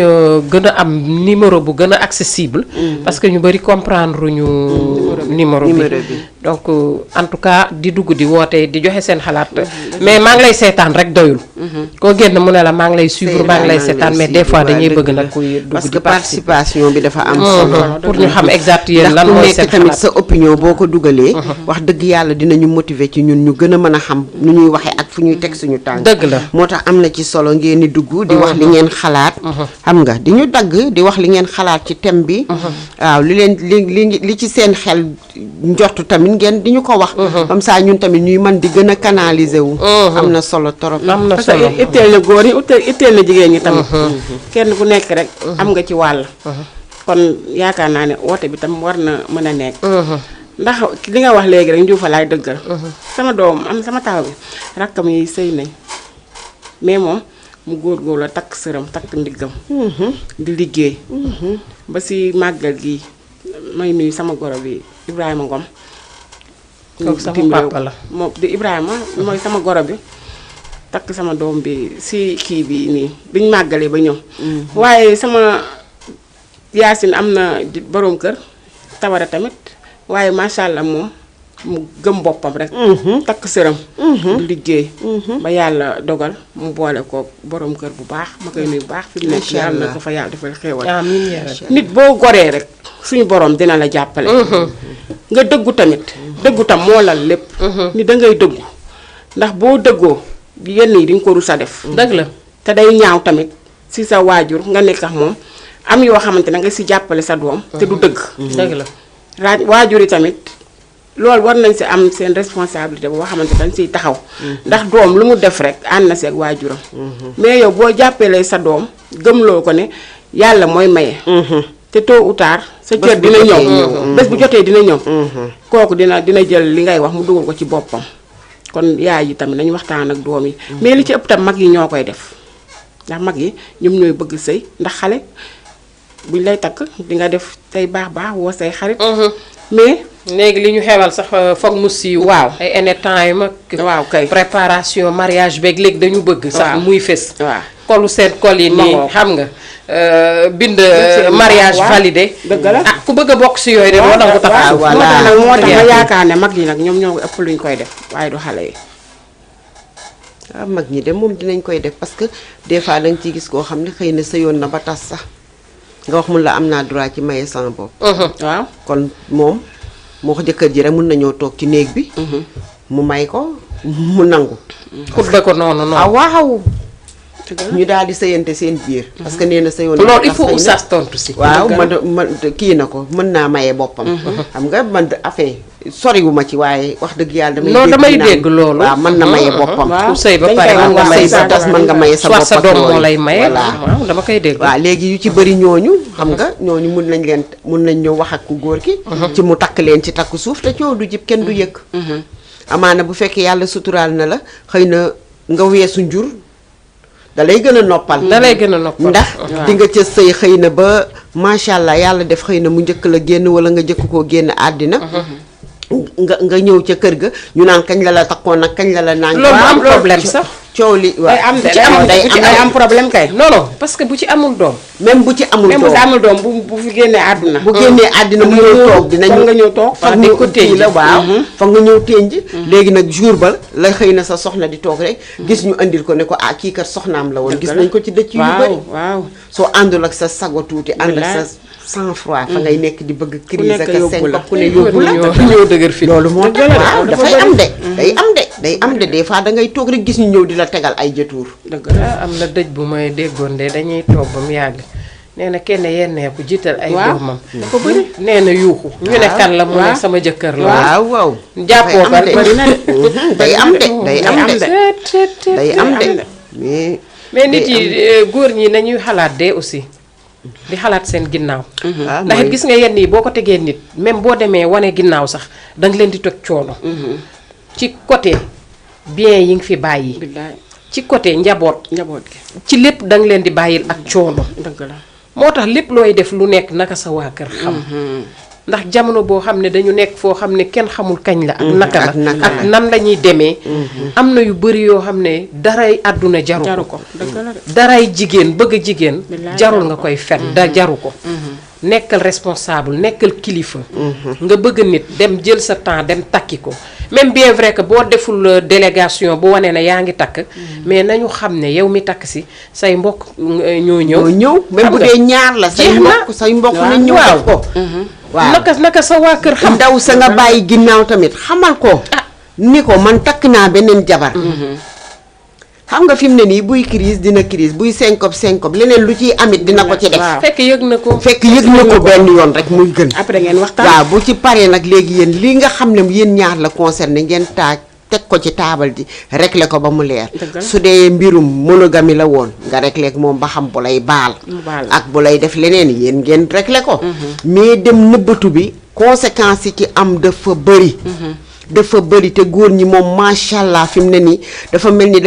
gën a am numéro bu gën a accessible parce que ñu bari comprendre ñu numéro bi donc en tout cas di dugg di woote di joxe seen xalaat mais maa ngi lay seetaan rek doyul koo génn mu ne la maa ngi lay suivre maa ngi lay seetaan mais des fois dañuy bëgg nag kuy dugg parce que participation bi dafa am solo pour ñu xam exact yéen lan mooy seen tamit sa opinion boo ko dugalee wax dëgg yàlla dinañu motiver ci ñun ñu gën a mën a xam nu ñuy waxee ak fu ñuy teg suñu tànk. dëgg la moo tax am na ci solo ngeen di dugg di wax li ngeen xalaat. xam nga di ñu dagg di wax li ngeen xalaat ci thème bi. waaw li leen li ci seen xel njortu tamit ngeen di ñu ko wax. comme ça ñun tamit ñuy mën di gën a canaliser wu. am na solo torop. am na parce solo que itteel na góor yi itteel na jigéen ñi tamit. kenn ku nekk rek. am nga ci wàll. kon yaakaar naa ne woote bi tam war na mën a nekk. ndax li nga wax léegi rek njuufa laay dëggal. sama doom sama taw bi rakkam yi sëy nañ mais moom mu góor la takk sëram takk ndiggam. di liggéey. ba si màggal gi may nuyu sama goro bi Ibrahima Ngom. kooku sama papa la moom di Ibrahima mooy sama goro bi. takk sama doom bi si kii bi nii biñ màggalee ba ñëw. waaye sama Yaasin am na boroom kër Tabara tamit waaye macha allah moom mu gëm boppam rek. takk sëram. di liggéey. ba yàlla dogal mu boole ko boroom kër bu baax ma koy nuyu bu baax. fi mu nekk yàlla na ko fa yàlla defal xéewal. nit boo goree rek suñu borom dina la jàppale. nga dëggu tamit. dëggu tam moo lal lépp. ni da ngay dëggu ndax boo dëggoo yenn yi di nga ko rus a def. dëgg la te day ñaaw tamit si sa waajur nga nekk ak moom am yoo xamante ne nga si jàppale sa doom. te du dëgg. dëgg la waajur yi tamit loolu war nañ si am seen responsabilité boo xamante dañ siy taxaw. ndax doom lu mu def rek ànd na si ak waajuram. mais yow boo jàppalee sa doom gëmloo ko ne yàlla mooy maye. te tôt ou tard sa cër dina ñëw bés bu jotee dina ñëw. kooku dina jël li ngay wax mu dugal ko ci boppam. kon yaay yi tamit nañu waxtaan ak doom yi. mais li ci ëpp tam mag yi ñoo koy def ndax mag yi ñoom ñooy bëgg sëy ndax xale buñ lay takk di nga def tey baax woo say xarit. mais léegi li ñu xewal sax foog mu siiw. waaw ay anytime ak. waaw kay préparation mariage beeg léegi dañu bëgg. sax muy fës. waaw kolu seen kol yi nii xam nga. bind mariage validé. dëgg la ah ku bëgg a bokk si yooyu de moo tax ko tax. moo tax ma yaakaar ne mag yi nag ñoom ñoo ëpp luñ koy def waaye du xale yi. waaw mag ñi de moom dinañ koy def parce que des fois danga ciy gis koo xam ne xëy na sëyoon na ba tas sax nga wax mun la am naa droit ci maye sama bopp. waaw kon moom moo ko jëkkër ji rek mun nañoo toog ci néeg bi. mu may ko mu nangu. xutba ko noonu noonu. ah waaw. ñu daal di sëyante seen biir. parce que nee na sëyoon na loolu il faut oustaz tontu si. waaw man kii na ko mën naa maye boppam. xam nga man affaire soriwuma ci waaye wax dëgg yàlla. damay dégg loolu. waaw mën na maye boppam. ku sëy ba pare mën nga maye sa tas mën nga maye sa bopp sa doom moo lay maye. waaw dama koy dégg. waaw léegi yu ci bëri ñooñu. xam nga ñooñu mun nañ ñëw wax ak ku góor ki. ci mu takk leen ci takku suuf te coow du jib kenn du yëg. amaana bu fekkee yàlla suturaal na la xëy na nga weesu njur. da lay gën a noppal. ndax di nga ca sëy xëy na ba macha allah yàlla def xëy na mu njëkk la génn wala nga jëkk koo génn àddina. nga ñëw ca kër ga ñu naan kañ la takkoon nag kañ la naan. loolu am problème sax. coow li waaw day am problème kay. non parce que bu ci amul doom. même bu ci amul doom bu fi génnee àdduna. bu génnee àddina mu ñëw toog dinañu nga ñëw toog. fa nga ko ténj la waaw fa nga ñëw ténj. léegi nag jour ba la xëy na sa soxna di toog rek. gis ñu andil ko ne ko ah kii kat soxnaam la woon. gis nañ ko ci dëcc yu bëri. waaw soo àndul ak sa sago tuuti ànd ak sa sang froid fa ngay nekk di bëgg crise ak seen ku ne yóbbu la ñëw dëgër fi loolu moo tax waaw dafay am de day am de des fois da ngay toog rek gis ñu ñëw di la tegal ay jëtuur. dëgg la am na dëj bu may déggoon de dañuy toog ba mu yàgg nee na kenn yenneeku jiital ay doomam. dafa bëri nee na yuuxu. ñu ne kan la mu ne sama jëkkër la. waaw jàppoo ko bëri na de. day am de mais nit yi góor ñi nañuy xalaat de aussi. di xalaat seen ginnaaw. ndax it gis nga yenn yi boo ko tegee nit même boo demee wane ginnaaw sax danga leen di toj coono. ci côté bien yi nga fi bàyyi. ci côté njaboot gi ci lépp danga leen di bàyyil ak coono. dëgg la moo tax lépp looy def lu nekk naka sa waa kër xam. ndax jamono boo xam ne dañu nekk foo xam ne kenn xamul kañ la. ak naka la ak nan la ñuy demee. am na yu bëri yoo xam ne daray àdduna jaru ko. daray jigéen bëgg jigéen. jarul nga koy fen da jaru ko. nekkal responsable nekkal kilifa. nga bëgg nit dem jël sa temps dem takki ko. même bien vrai que boo deful délégation bu wane ne yaa ngi takk. mais nañu xam ne yow mi takk si say mbokk ñoo ñëw. même bu dee ñaar la say mbokk nañ ñëw def ko. waaw naka sa waa kër xam. ndaw sa nga bàyyi ginnaaw tamit xamal ko. ni ko man takk naa beneen jabar. xam nga fi mu ne nii buy crise dina crise buy syncope leneen lu ciy amit dina ko ci def. fekk yëg na ko. fekk yëg na ko benn yoon rek muy gën. après ngeen waxtaan. waaw bu ci paree nag léegi yéen li nga xam ne yéen ñaar la concerné ngeen teg ko ci taabal ji réglé ko ba mu leer. su dee mbirum monogamie la woon nga réglé ak moom ba xam bu lay baal. ak bu lay def leneen yéen ngeen réglé ko. mais dem nëbbatu bi conséquences yi ci am dafa bëri. dafa bëri te góor ñi moom macha allah fi mu ne nii dafa mel ni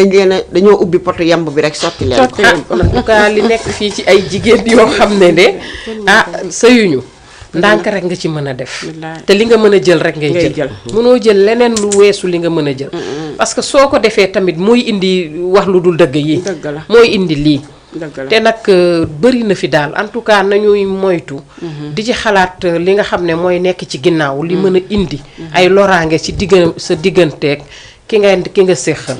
dañoo ubbi poto yamb bi rek sotti leen ko. en tout cas li nekk fii ci ay jigéen yoo xam ne de sëyuñu ndànk rek nga ci mën a def. te li nga mën a jël rek ngay jël. mënoo jël leneen lu weesu li nga mën a jël. parce que soo ko defee tamit mooy indi wax lu dul dëgg yi. mooy indi lii. te nag bëri na fi daal en tout cas nañuy moytu. di ci xalaat li nga xam ne mooy nekk ci ginnaaw li mën a indi. ay loraange ci sa digganteeg ki nga séqal.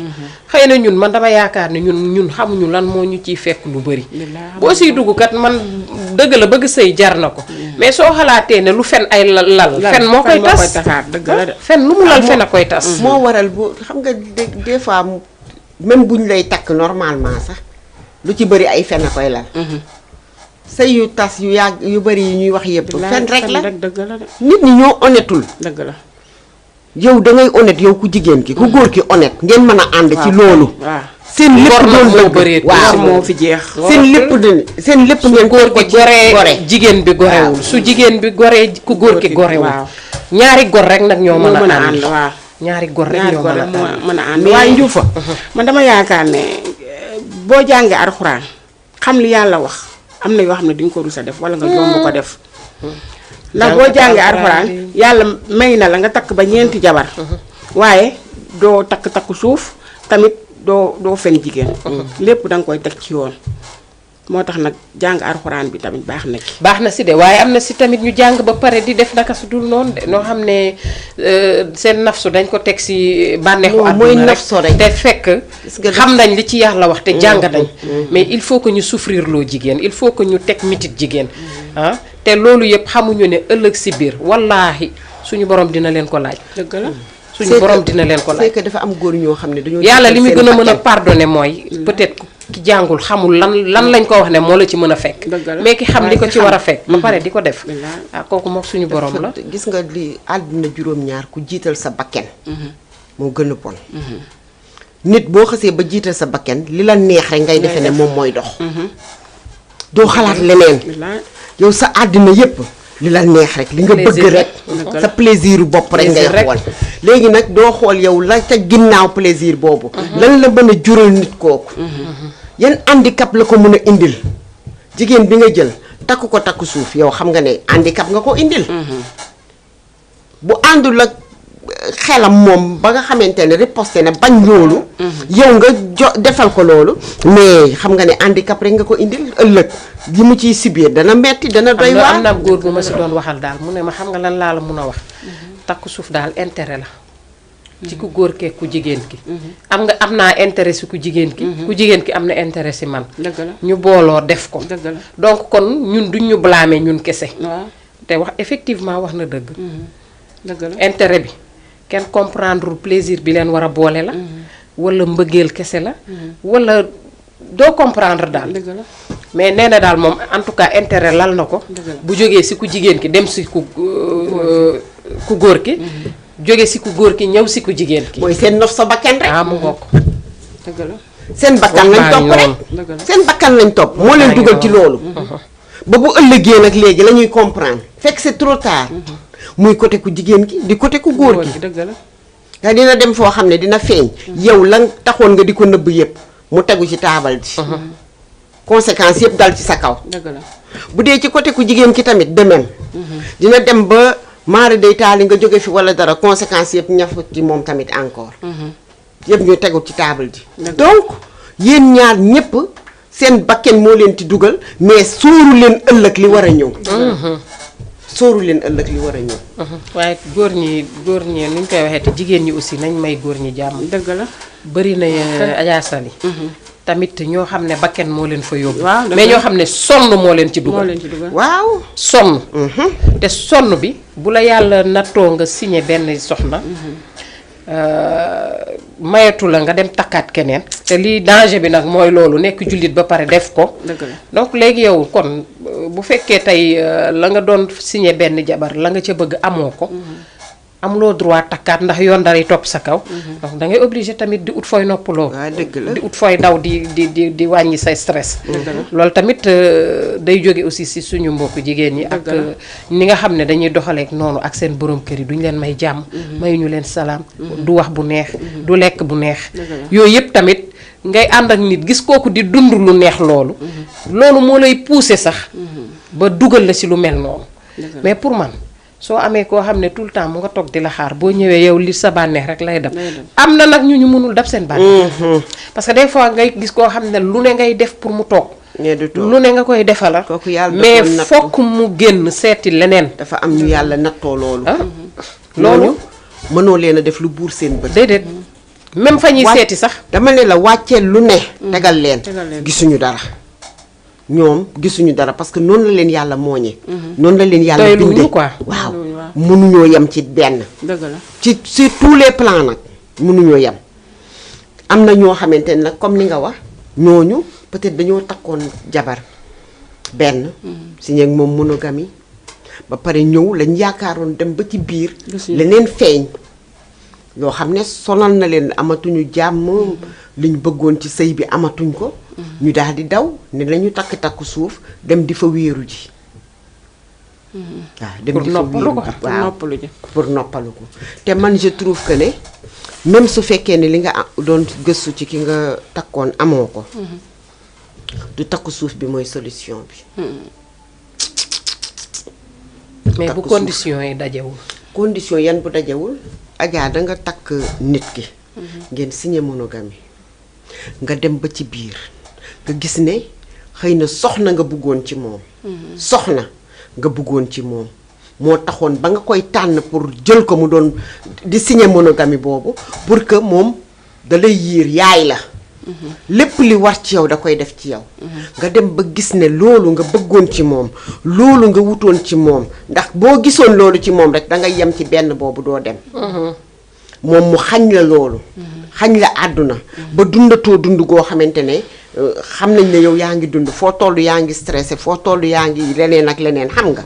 xëy na ñun man dama yaakaar ne ñun xamuñu lan moo ñu ciy fekk lu bëri. boo siy dugg kat man dëgg la bëgg sëy jar na ko. mais soo xalaatee ne lu fen ay lal. fen moo koy tas fen lu mu lal fen a koy tas. moo waral bu xam nga des fois même buñ lay takk normalement sax. lu ci bëri ay fen a koy lal. sëy yu tas yu yàgg yu bëri yi ñuy wax yëpp. fen rek la nit ñi ñoo honnêtul. dëgg la yow da ngay honnête yow ku jigéen ki ku góor ki honnête ngeen mën a ànd ci loolu. seen lépp doon dëgg waaw moo fi jeex. seen lépp ngeen góor gi goree jigéen bi gorewul su jigéen bi goree ku góor ki gorewul. ñaari gor rek nag ñoo mën a ànd. waaw ñaari gor rek ñoo mën a ànd waaye njuufa man dama yaakaar ne boo jàngee alxuraan xam li yàlla wax am na yoo xam ne duñ ko rus a def wala nga jomb ko def. ndax boo jàngee alxuraan yàlla may na la nga takk ba ñeenti jabar. waaye doo takk suuf tamit doo fen jigéen. lépp da nga koy teg ci yoon. moo tax nag jàng alxuraan bi tamit baax na ci. baax na si de waaye am na si tamit ñu jàng ba pare di def naka su dul noonu de noo xam ne seen nafsu dañ ko teg si bànneexu àdduna rek te fekk xam nañ li ci yàlla wax te jàng nañ. mais il faut que ñu souffrir loo jigéen il faut que ñu teg mitit jigéen te loolu yëpp xamuñu ne ëllëg si biir wallaahi suñu borom dina leen ko laaj. dëgg la suñu borom dina leen ko laaj. c'est que dafa am góor ñoo xam ne dañoo. yàlla li muy gën a mën a pardonner mooy peut-être. ki jàngul xamul lan lañ ko wax ne moo la ci mën a fekk. mais ki xam li ko ci war a fekk. ba pare di ko def. kooku moom suñu borom la. gis nga li àdduna juróom-ñaar ku jiital sa bakken. moo gën a bon. nit boo xasee ba jiital sa bakken li la neex rek ngay defe ne moom mooy dox. doo xalaat leneen. yow sa àddina yépp li la neex rek li nga bëgg rek. sa plaisir bopp rek ngay xool. léegi nag doo xool yow la ca ginnaaw plaisir boobu. lan la mën a jural nit kooku. yan handicap la ko mën a indil. jigéen bi nga jël takku ko takku suuf yow xam nga ne handicap nga ko indil. bu àndul ak xelam moom ba nga xamante ne riposté na bañ loolu. yow nga defal ko loolu. mais xam nga ne handicap rek nga ko indil ëllëg li mu ciy subir dana metti dana doy waar. am na góor bu ma si doon waxal daal mu ne ma xam nga lan laa la mun a wax. takku suuf daal intérêt la. ci ku góor kee ku jigéen ki. am naa intérêt si ku jigéen ki. ku jigéen ki am na intérêt si man. ñu booloo def ko. donc kon ñun duñ ñu blâmer ñun kese. te wax effectivement wax na dëgg. intérêt bi kenn comprendre plaisir bi leen war a boole la. wala mbëggeel kese la. wala doo comprendre daal. mais nee na daal moom en tout cas intérêt lal na ko. bu jógee si ku jigéen ki dem si ku góor ki. jóge si ku góor ki ñëw si ku jigéen ki. mooy seen nof sa bakkan rek. mu ngokk. dëgg la seen bakkan lañ topp rek. seen bakkan lañ topp moo leen dugal ci loolu. ba bu ëllëgee nag léegi la ñuy comprendre fekk c'est trop tard. muy côté ku jigéen ki di côté ku góor ki. dëgg la te dina dem foo xam ne dina feeñ. yow lan taxoon nga di ko nëbb yépp mu tegu ci taabal ji. conséquences yépp dal ci sa kaw. dëgg la bu dee ci côté ku jigéen ki tamit de même. dina dem ba. maara day taali nga jóge fi wala dara conséquences yëpp ñaf ci moom tamit encore. yëpp ñu tegu ci table ji. donc yéen ñaar ñëpp seen bakken moo leen ci dugal mais sóoru leen ëllëg li war a ñëw. sóoru leen ëllëg li war a ñëw. waaye góor ñi ni ñu koy waxee te jigéen ñi aussi nañ may góor ñi jàmm. dëgg la bëri na Adja Sali tamit ñoo xam ne bakken moo leen fa yóbbu. mais ñoo xam ne sonn moo leen ci dugal. waaw sonn. te sonn bi bu la yàlla nattoo nga signé benn soxna. mayatu la nga dem takkaat keneen te lii danger bi nag mooy loolu nekk jullit ba pare def ko dëgg la donc léegi yow kon bu fekkee tey la nga doon signé benn jabar la nga ca bëgg amoo ko amuloo droit takkaat ndax yoon daray topp sa kaw donc da ngay obligé tamit di ut fooy noppaloo waaw dëgg la di ut fooy daw di wàññi say stress loolu tamit day jóge aussi si suñu mbokku jigéen ñi ak ni nga xam ne dañuy doxaleek noonu ak seen borom kër yi duñu leen may jàmm mayuñu leen salaam du wax bu neex du lekk bu neex yooyu yëpp tamit ngay ànd ak nit gis kooku di dund lu neex loolu loolu moo lay pousser sax ba dugal la si lu mel noonu mais pour man soo amee koo xam ne tout le temps mu nga toog di la xaar boo ñëwee yow li sa bànneex rek lay dab am na nag ñu mënul dab seen bànneex parce que des fois ngay gis koo xam ne lu ne ngay def pour mu toog lu ne nga koy defalal kooku yàlla mais dafa nattu. fokk mu génn seeti leneen dafa am ñu yàlla nattoo loolu loolu mënoo leen a def lu buur seen bët déedéet même fa ñuy seeti sax dama ne la wàcceel lu ne tegal leen tegal leen. gisuñu dara ñoom gisuñu dara parce que noonu la leen yàlla mooñee noonu la leen yàlla doyluwuñu bindee quoi. waaw Doyluwuñu, waaw. mënuñoo yem ci benn dëgg la ci sur tous les plans nag mënuñoo yem am na ñoo xamante ne nag comme ni nga wax ñooñu peut-être dañoo takkoon jabar benn signé ak moom monogamie ba pare ñëw lañ yaakaaroon dem ba ci biir Gisuñu. leneen feeñ yoo xam ne sonal na leen amatuñu jàmm liñ bëggoon ci sëy bi amatuñ ko ñu daal di daw ne lañu takk suuf dem di fa wéeru ji waaw dem Pour di fa noppalu wéeru ko. ji pour waaw noppalu ji pour noppalu ko te man je trouve que ne même su fekkee ne li nga doon gëstu ci ki nga takkoon amoo ko du takku suuf bi mooy solution bi mais takku bu suuf. condition yi dajewul condition yan bu dajewul Adja da nga takk nit ki ngeen signé monogamie nga dem ba ci biir nga gis ne xëy na soxna nga bëggoon ci moom soxna nga bëggoon ci moom moo taxoon ba nga koy tànn pour jël ko mu doon di signé monogamie boobu pour que moom da lay yiir yaay la lépp li war ci yow da koy def ci yow nga dem ba gis ne loolu nga bëggoon ci moom loolu nga wutoon ci moom ndax boo gisoon loolu ci moom rek da ngay yem ci benn boobu doo dem moom mu xañ la loolu xañ la àdduna ba dundatoo dund goo xamante ne xam nañ ne yow yaa ngi dund foo toll yaa ngi stressé foo toll yaa ngi leneen ak leneen xam nga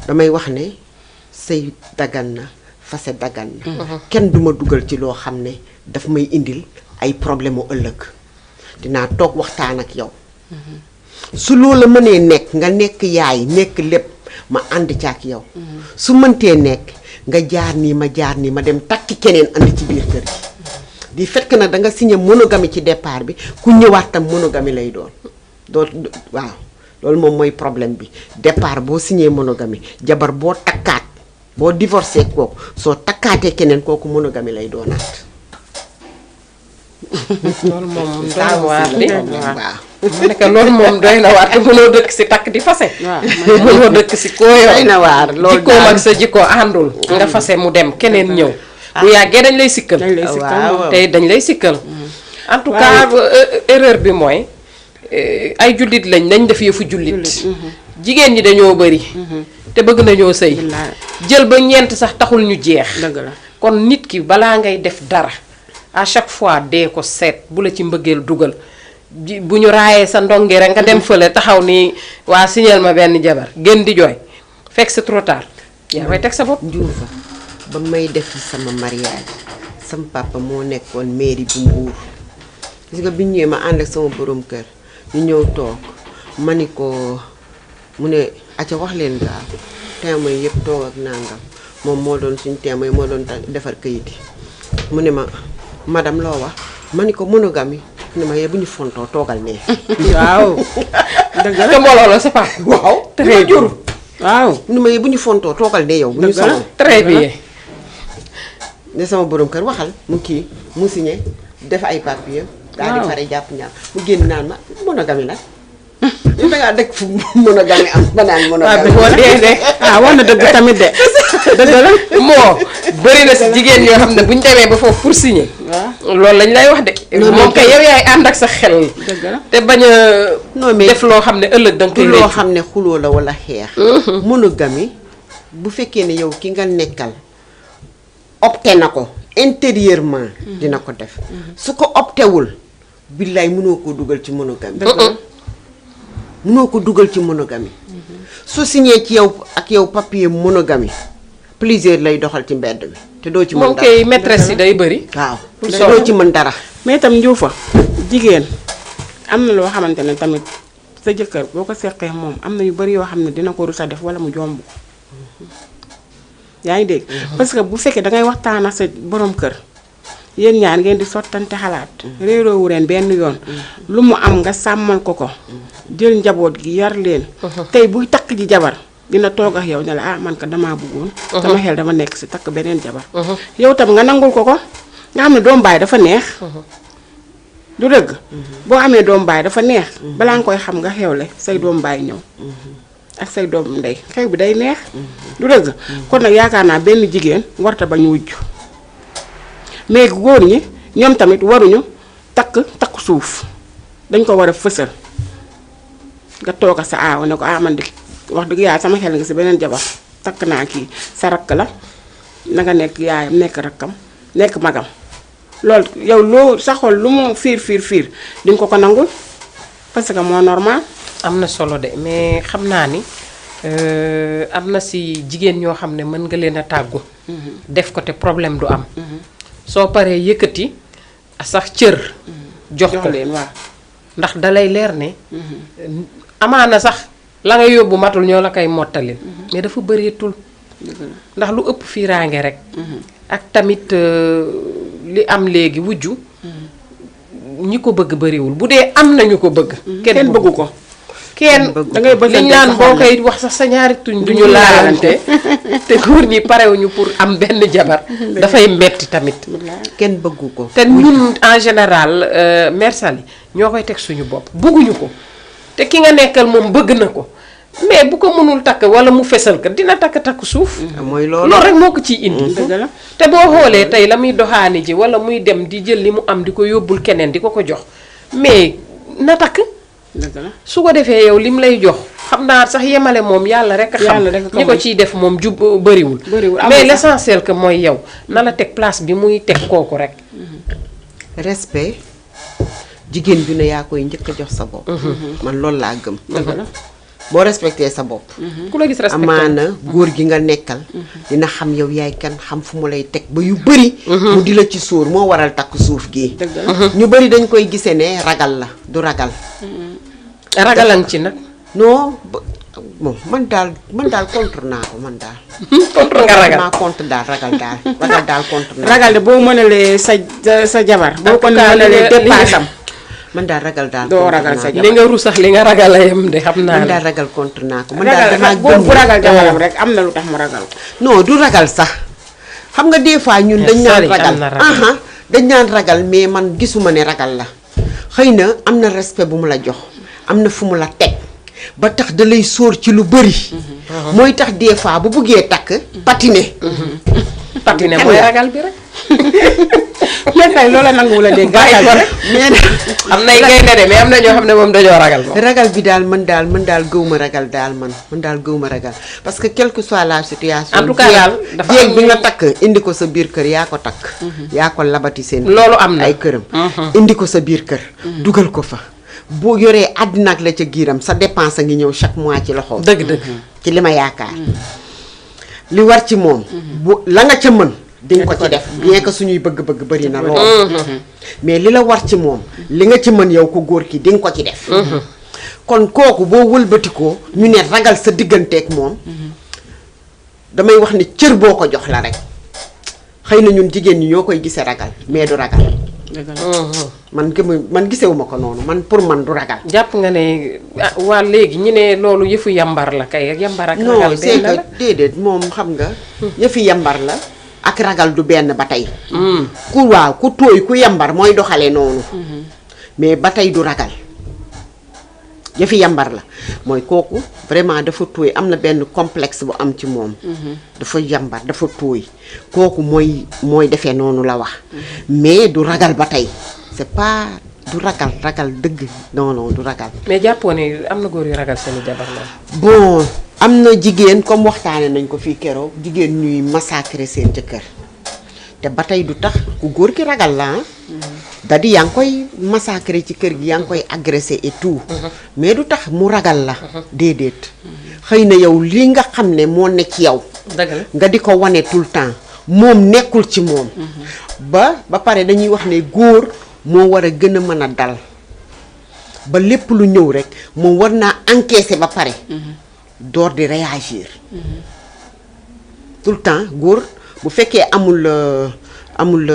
damay wax ne sëy dagan na fase dagan na kenn duma dugal ci loo xam ne daf may indil ay problème mu ëllëg dinaa toog waxtaan ak yow su loola mënee nekk nga nekk yaay nekk lépp ma ànd ci ak yow su mëntee nekk nga jaar nii ma dem takki keneen andi ci biir kër gi di fekk nag da nga signé monogamie ci départ bi ku ñëwaat tam monogamie lay doon waaw loolu moom mooy problème bi départ boo signé monogamie jabar boo takkaat boo divorcé kooku soo takkaatee keneen kooku monogamie lay doonaat loolu moom doy na waar waaw bi waaw mu nekk loolu moom doy na waar te mënoo dëkk si takk di fase waaw mënoo dëkk si koo yor doy na waar loolu jikkoom ak sa jikko àndul nga fase mu dem keneen ñëw bu yàggee dañ lay sikkal dañ lay sikkal waaw. moom. tey dañ lay sikkal en tout cas erreur bi mooy ay jullit lañ nañ def yëfu jullit jigéen ñi dañoo bëri te bëgg nañoo sëy Billaay. jël ba ñeent sax taxul ñu jeex dëgg la kon nit ki balaa ngay def dara à chaque fois dee ko seet bu la ci mbëggeel dugal bu ñu raayee sa ndonge rek nga dem fële taxaw ni waa signal ma benn jabar gën di jooy fekk c'est trop tard yaa koy teg sa bopp njuufa ba may def sama mariage sama papa moo nekkoon mairie bu Mbuur gis nga bi ñu ñëwee ma ànd ak sama borom kër ñu ñëw toog ma ni ko mu ne acca wax leen gaaw témoin yëpp toog ak nangam moom moo doon suñ témoin moo doon defar kayit yi mu ne ma madame loo wax ma ni ko monogamie mu ne ma yee bu ñu fontoo toogal nee waaw dëgg te la mbooloo la sa papa waaw te ngay jur waaw mu ne ma yee bu ñu fontoo toogal nee yow bu ñu Dëgg la. sonal très bien ne sama borom kër waxal mu kii mu signé def ay papier daal di Waaw. pare jàpp ñaar mu génn naan ma monogamie la yow da ngaa dëkk fu monogamie am ba naan monogamie boo dee de ah wax na dëgg tamit de dëgg la moo bëri na si jigéen yoo xam ne bu ñu demee ba foofu pour signer waaw loolu lañ lay wax de Non, moom mais kay yow yaay ànd ak sa xel dëgg la te bañ a Non, mais def loo xam ne ëllëg danga du koy loo réccu xam ne xuloo la wala xeex monogamie bu fekkee ne yow ki nga nekkal opté na ko intérieurement dina ko def su ko optéwul billaay mënoo koo dugal ci monogamie mënoo ko dugal ci monogamie su signé ci yow ak yow papier monogamie plusieurs lay doxal ci mbedd mi te doo ci mën dara moom kay maîtresse yi day bëri. waaw te doo ci mën dara. mais itam njuufa jigéen am na loo xamante ne tamit sa jëkkër boo ko seqee moom am na yu bari yoo xam ne dina ko rus a def wala mu jomb ko yaa ngi dégg. parce que bu fekkee dangay waxtaan ak sa borom kër yéen ñaar ngeen di sottante xalaat. réeroowu leen benn yoon. lu mu am nga sàmmal ko ko. jël njaboot gi yar leen. tey buy takk ji jabar dina toog ak yow ne la man ka damaa bëggoon. sama xel dama nekk si takk beneen jabar. yow tam nga nangul ko nga xam ne doom baay dafa neex. du dëgg. boo amee doom baay dafa neex. balaa nga koy xam nga xewle say doom baay ñëw. ak say doom ndey xew bi day neex. du dëgg. kon nag yaakaar naa benn jigéen warta bañ wujj mais góor ñi ñoom tamit waruñu takk suuf dañ ko war a fësal nga toog a sa aaw ne ko man di wax dëgg yaay sama xel nga si beneen jabar takk naa kii sa rakk la na nga nekk yaayam nekk rakkam nekk magam loolu yow loo sa xol lu mu fiir di nga ko nangul parce que moo normal. am na solo de mais xam naa ni am na si jigéen ñoo xam ne mën nga leen a tàggu. def ko te problème du am. soo paree yëkkati sax cër. jox ko leen waaw. ndax dalay leer ne. amaana sax la nga yóbbu matul ñoo la koy mottalil. mais dafa bëreetul. ndax lu ëpp fiiraange rek. ak tamit li am léegi wujju. ñi ko bëgg bëriwul bu dee am nañu ko bëgg. kenn bëggu ko. kenn dangay bëgg liñ naan boo koy wax sax sa ñaari tuñ duñu laalante te góor ñi parewuñu pour am benn jabar dafay metti tamit kenn bëggu ko te ñun en général Mère Sally ñoo koy teg suñu bopp bëgguñu ko te ki nga nekkal moom bëgg na ko mais bu ko mënul takk wala mu fesal ko dina takk suuf mooy loolu rek moo ko ciy indi te boo xoolee tey la muy doxaani ji wala muy dem di jël li mu am di ko yóbbul keneen di ko jox mais na takk su ko defee yow lim lay jox xam naa sax yemale moom yàlla rek a xam ñi ko ciy def moom jub bëriwul mais l'essentiel que mooy yow na la teg place bi muy teg kooku rek respect jigéen ju ne yaa koy njëkk a jox sa bopp man loolu laa gëm boo respecté sa bopp ku la gis respecté amaana góor gi nga nekkal dina xam yow yaay kan xam fu mu lay teg ba yu bëri mu di la ci sóor moo waral takk suuf gi ñu bëri dañ koy gisee ne ragal la du ragal ragalan ci nag non bon man daal contre naa ko man daal contre nga ragal maa contre daal ragal daal contre naa ragal de boo mënalee sa jabar boo ko mënalee dépassam man daal ragal daal doo ragal sa jabar li nga rus sax li nga ragal a yem de xam naa man daal ragal contre naa ko man daal damaa gëm bu ragal jabaram rek am na lu tax mu ragal ko non du ragal sax xam nga des fois ñun dañ naan ragal dañ naan ragal mais man gisuma ne ragal la xëy na am na respect bu mu la jox am na fu mu la teg ba tax da lay sóor ci lu bëri mooy tax des fois bu buggee takk patiner mooy ragal bi rek mais tey loola nanguwul a dégg bàyyi ko rek mais am nay gaynde de mais am na ñoo xam ne moom dañoo ragal moom ragal bi daal man daal gëwuma ragal daal man daal gëwuma ragal parce que quelle que soit la situation en tout cas daal dafa jéeg bi nga takk indi ko sa biir kër yaa ko takk yaa ko labati seen loolu am na ay këram indi ko sa biir kër dugal ko fa boo yoree àddina ak la ca giiram sa dépense a ngi ñëw chaque mois ci loxoom dëgg ci li ma yaakaar li war ci moom bu la nga ca mën di nga ko ci def bien que suñuy bëgg-bëgg bëri na lool mais li la war ci moom li nga ci mën yow ko góor ki di nga ko ci def kon kooku boo wëlbatikoo ñu ne ragal sa digganteeg moom damay wax ni cër boo ko jox la rek xëy na ñun jigéen ñi ñoo koy gisee ragal mais du ragal man gisewuma ko noonu man pour man du ragal jàpp nga ne waa léegi ñu ne loolu yëfu yambar la kay yambar ak ragal non c'est que déedéet moom xam nga yëfi yambar la ak ragal du benn ba tey ku tooy ku yambar mooy doxale noonu mais ba tey du ragal yëfi yambar la mooy kooku vraiment dafa tooy am na benn complexe bu am ci moom dafa yambar dafa tooy kooku mooy defee noonu la wax mais du ragal ba tey c'est pas du ragal dëgg non du ragal mais jàppoo ne am na góor yu ragal seeni jabar la bon am na jigéen comme waxtaane nañ ko fii keroog jigéen ñuy massacrer seen jëkkër te ba tey du tax ku góor ki ragal la da di yaa ngi koy massacrer ci kër gi yaa ngi koy agresser et tout mais du tax mu ragal la déedéet xëy na yow li nga xam ne moo ne ci yow nga di ko wane tout le temps moom nekkul ci moom ba pare dañuy wax ne góor moo war a gën a mën a dal ba lépp lu ñëw rek moom war naa encaisser ba pare door di réagir tout le temps góor bu fekkee amul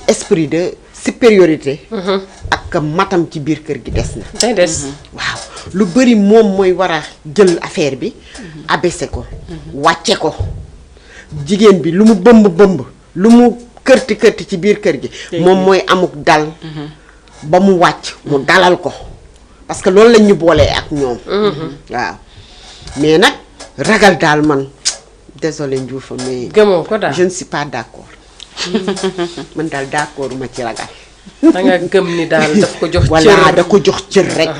esprit de supériorité ak matam ci biir kër gi des na day des waaw lu bari moom mooy war a jël affaire bi abaissé ko wàcce ko jigéen bi lu mu bëmb lu mu kërti ci biir kër gi moom mooy amuk dal ba mu wàcc mu dalal ko parce que loolu lañ ñu boolee ak ñoom waaw mais nag ragal daal man désolé Ndioufa mais gëmoo ko daal je ne suis pas d'accord man daal d'accord ma ci ragal da nga gëm ni daal daf ko jox cër voilà da ko jox cër rek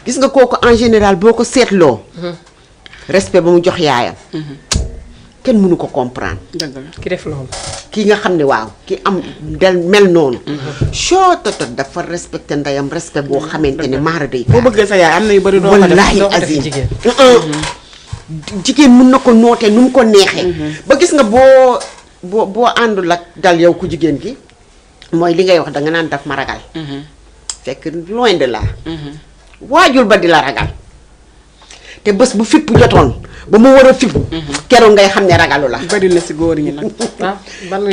gis nga kooku en général boo ko seetloo respect ba mu jox yaayam kenn mënu ko comprendre dëgg la ki def loolu ki nga xam ne waaw ki am del mel noonu choototot dafa respecté ndeyam respect boo xamante ne maara day boo bëggee sa yaay am na yu bari doo ko def wallaahi doo ko def azim jigéen. jigéen mun na ko nootee nu mu ko neexee ba gis nga boo àndul ak dal yow ku jigéen gi mooy li ngay wax danga naan daf ma ragal fekk loin de là waajul ba di la ragal te bés bu fipp jotoon ba mu war a fipp keroog ngay xam ne ragalu la bari na si góor ñi nag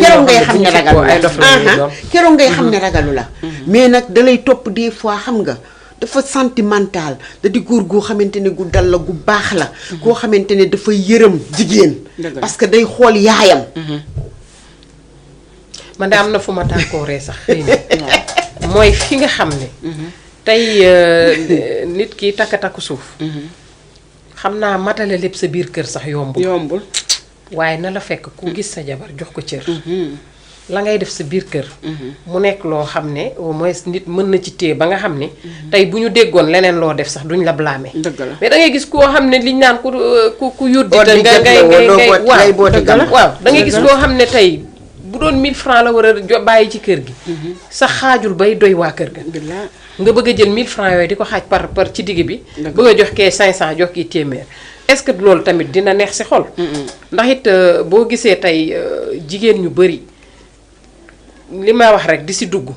keroog ngay xam ne ragalu la keroog ngay xam ne ragalu la mais nag dalay topp des fois xam nga dafa sentimental da di góor goo xamante ne gu dal la gu baax la koo xamante ne dafa yërëm jigéen parce que day xool yaayam man de am na fu ma tàkkooree sax xëy na mooy fi nga xam ne tey nit ki takk suuf xam naa matale lépp sa biir kër sax yombul waaye na la fekk ku gis sa jabar jox ko cër la ngay def sa biir kër mu nekk loo xam ne au moins nit mën na ci téye ba nga xam ne tey bu ñu déggoon leneen loo def sax duñ la blâmer mais da ngay gis koo xam ne liñ naan ku yuddi te ngay waaw da ngay gis koo xam ne tey bu doon 1000 francs la war a bàyyi ci kër gi sax xaajul bay doy waa kër ga nga bëgg a jël 1000 francs yooyu di ko xaaj par ci digg bi bëgg a jox kee 500 jox kii téeméer est-ce que loolu tamit dina neex si xol ndax it boo gisee tey jigéen ñu bari li ma wax rek di si dugg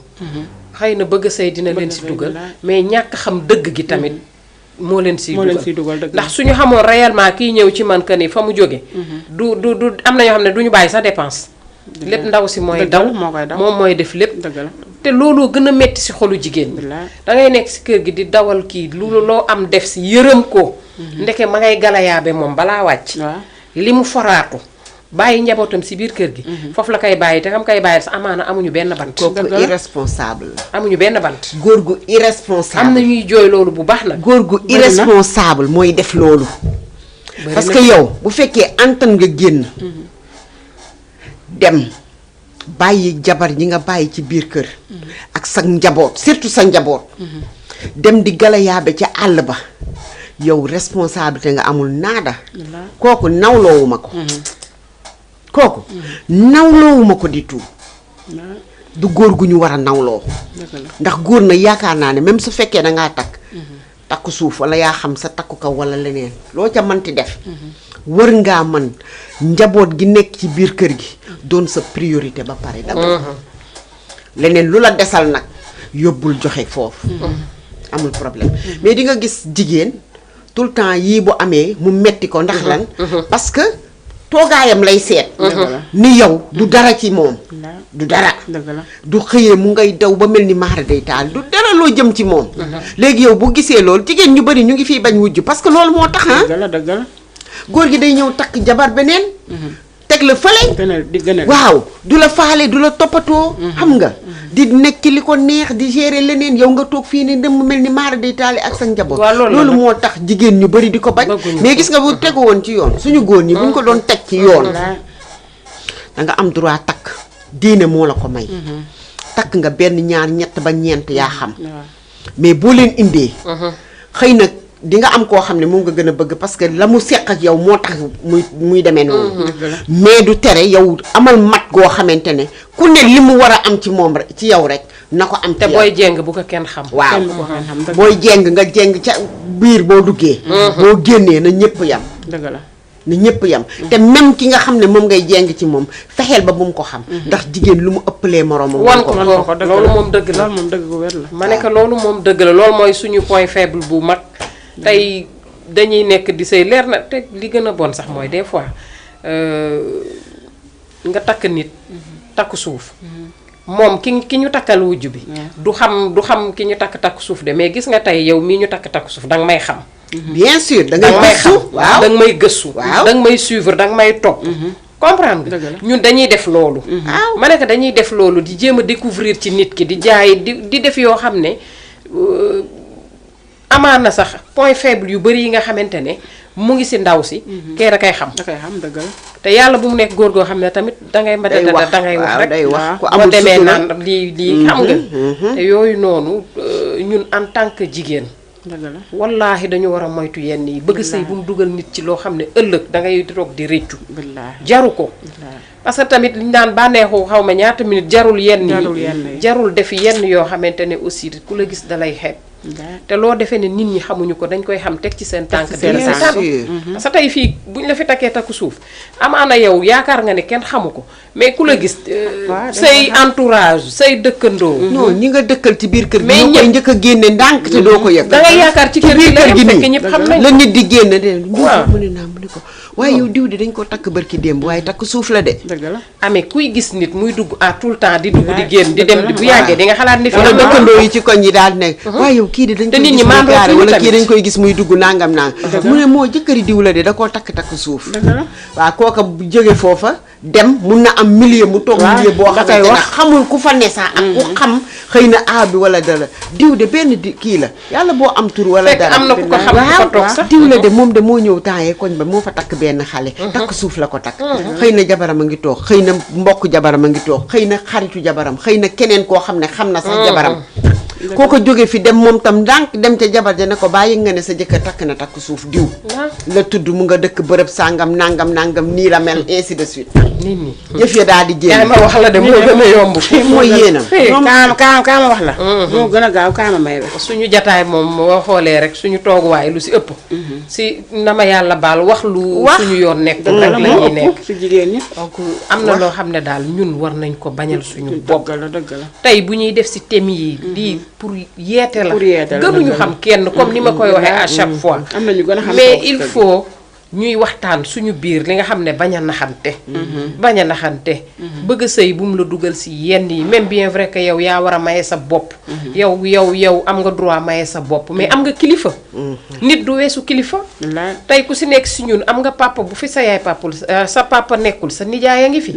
xëy na bëgg sëy dina leen si dugal mais ñàkk xam dëgg gi tamit moo leen siy dugal ndax suñu xamoon réellement kiy ñëw ci man que ni fa mu jóge du am na ñoo xam ne du ñu bàyyi sa dépense lépp ndaw si mooy daw moom mooy def lépp te looloo gën a metti si xolu jigéen ñi da ngay nekk si kër gi di dawal kii loo am def si yërëm ko ndeke ma ngay galayaabe moom balaa wàcc li mu foraatu bàyyi njabootam si biir kër gi foofu la koy bàyyi te xam koy bàyyi sa amaana amuñu benn bant kooku irresponsable la amuñu benn bant góor gu irresponsable am na ñuy jooy loolu bu baax nag góor gu irresponsable mooy def loolu parce que yow bu fekkee antan nga génn dem bàyyi jabar yi nga bàyyi ci biir kër ak sa njaboot surtout sa njaboot dem di galayaabe ca àll ba yow responsabilité nga amul naada kooku nawloowuma ko kooku nawloowuma ko di tout du góor gu ñu war a nawloo ndax góor na yaakaar naa ne même su fekkee dangaa takk suuf wala yaa xam sa takku kaw wala leneen loo ca mënti def war ngaa mën njaboot gi nekk ci biir kër gi doon sa priorité ba pare d'abord leneen lu la desal nag yóbbul joxe foofu amul problème mais di nga gis jigéen tout le temps yii bu amee mu metti ko ndax lan parce que toogaayam lay seet ni yow du dara ci moom du dara du xëyee mu ngay daw ba mel ni maara day taal du dara loo jëm ci moom léegi yow bu gisee loolu jigéen ñu bari ñu ngi fiy bañ wujj parce que loolu moo tax góor gi day ñëw takk jabar beneen teg la fële waaw du la faale du la toppatoo xam nga di nekk li ko neex di gérer leneen yow nga toog fii ne dem mel ni maara day taali ak sa njaboot loolu moo tax jigéen ñu bari di ko bañ mais gis nga bu tegu woon ci yoon suñu góor ñi buñ ko doon teg ci yoon da nga am droit takk diine moo la ko may takk nga benn ñaar ñett ba ñeent yaa xam mais boo leen indee xëy na di nga am koo xam ne moom nga gën a bëgg parce que la mu seq ak yow moo tax muy demee noonu. mais du tere yow amal mat goo xamante ne ku ne li mu war a am ci moom rek ci yow rek na ko am. te booy jéng bu ko kenn xam. waaw booy jéng nga jéng ca biir boo duggee. boo génnee na ñëpp yam. dëgg la na ñëpp yam. te même ki nga xam ne moom ngay jéng ci moom fexeel ba bu mu ko xam. ndax jigéen lu mu ëppalee moroomam. wan ko loolu moom dëgg la. loolu moom dëgg gu wér la. ma ne que loolu moom dëgg la loolu mooy suñu point faible bu mag. tey dañuy nekk di sëy leer na te li gën a bon sax mooy des fois nga takk nit takk suuf moom ki ñu takkal wujj bi du xam ki ñu takk suuf de mais gis nga tey yow mii ñu takk suuf danga may xam bien sûr danga may xam waaw danga may gëstu waaw danga may suivre danga may topp comprendre nga ñun dañuy def loolu ma ne que dañuy def loolu di jéem a découvrir ci nit ki di jaay di def yoo xam ne amaan na sax point faible yu bari yi nga xamante ne mu ngi ci ndaw si kee da koy xam dëgg la te yàlla bu mu nekk góor goo xam ne tamit dangay dangay wax rek day wax ku boo amul demee sutura naan lii xam nga te yooyu noonu ñun en tant que jigéen dëgg la wallaahi dañu war a moytu yenn yi bëgg sëy bu mu dugal nit ci loo xam ne ëllëg dangay toog di réccu billaahi jaru ko parce que tamit liñ daan bànneexu xaw ma ñaata minute jarul yenn yi jarul def yenn yoo xamante ne aussi ku la gis dalay xeeb te loo defee ne nit ñi xamuñu ko dañ koy xam teg ci seen tànk bien sûr parce que tey fii buñ la fi takkee takku suuf amaana yow yaakaar nga ne kenn xamu ko mais ku la gis say entourage say dëkkandoo non ñi nga dëkkal ci biir kër gi mais ñoo koy njëkk a génne ndànk te doo ko yëg da ngay yaakaar ci kër gi la yem fekk ñëpp xam nañ la nit di génn de waaw mu ne naa mu ne ko waaye yow diw di dañ ko takk barki démb waaye takk suuf la de dëgg la amee kuy gis nit muy dugg à tout le temps di dugg di génn di dem bu yàggee di nga xalaat ni fi wala dëkkandoo yi ci koñ yi daal nekk waaye yow kii di dañ koy gis muy gaare wala kii dañ koy gis muy dugg nangam mu ne moo jëkkëri diw la de da koo takk suuf waaw kooka bu jóge foofa dem mun na am milieu mu toog milieu boo xamante ne xamul ku fa ne sax ak ku xam xëy na a bi wala dara diw de benn kii la yàlla boo am tur wala dara am na ku ko xam ku fa toog sax diw la de moom de moo ñëw temps yee koñ ba moo fa takk benn xale takk suuf la ko takk xëy na jabaram a ngi toog xëy na mbokk jabaram a ngi toog xëy na xaritu jabaram xëy na keneen koo xam ne xam na sax jabaram koo ko jóge fi dem moom tam ndànk dem ca jabar ja ne ko bàyyi nga ne sa jëkkër takk na takk suuf diw la tudd mu nga dëkk bërëb sàngam nangam nii la mel ainsi de suite nit ñi yëf ya daal di jéem ma wax la de moo gën a yomb mooy yéenam kaama wax la moo gën a gaaw kaama may la suñu jataay moom boo xoolee rek suñu tooguwaay lu si ëpp si na ma yàlla baal wax lu suñu yoon nekk rek la ñuy nekk si jigéen ñi donc am na loo xam ne daal ñun war nañ ko bañal suñu bopp dëgg la tey bu ñuy def si thème yi lii pour yeete la yeete la gënuñu xam kenn comme ni ma koy waxee à chaque fois am na ñu gën a xam mais il faut ñuy waxtaan suñu biir li nga xam ne bañ a naxante bëgg sëy bu mu la dugal si yenn yi même bien vrai que yow yaa war a maye sa bopp yow am nga droit maye sa bopp mais am nga kilifa nit du weesu kilifa tey ku si nekk si ñun am nga papa bu fi sa yaay papul sa papa nekkul sa nijaay a ngi fi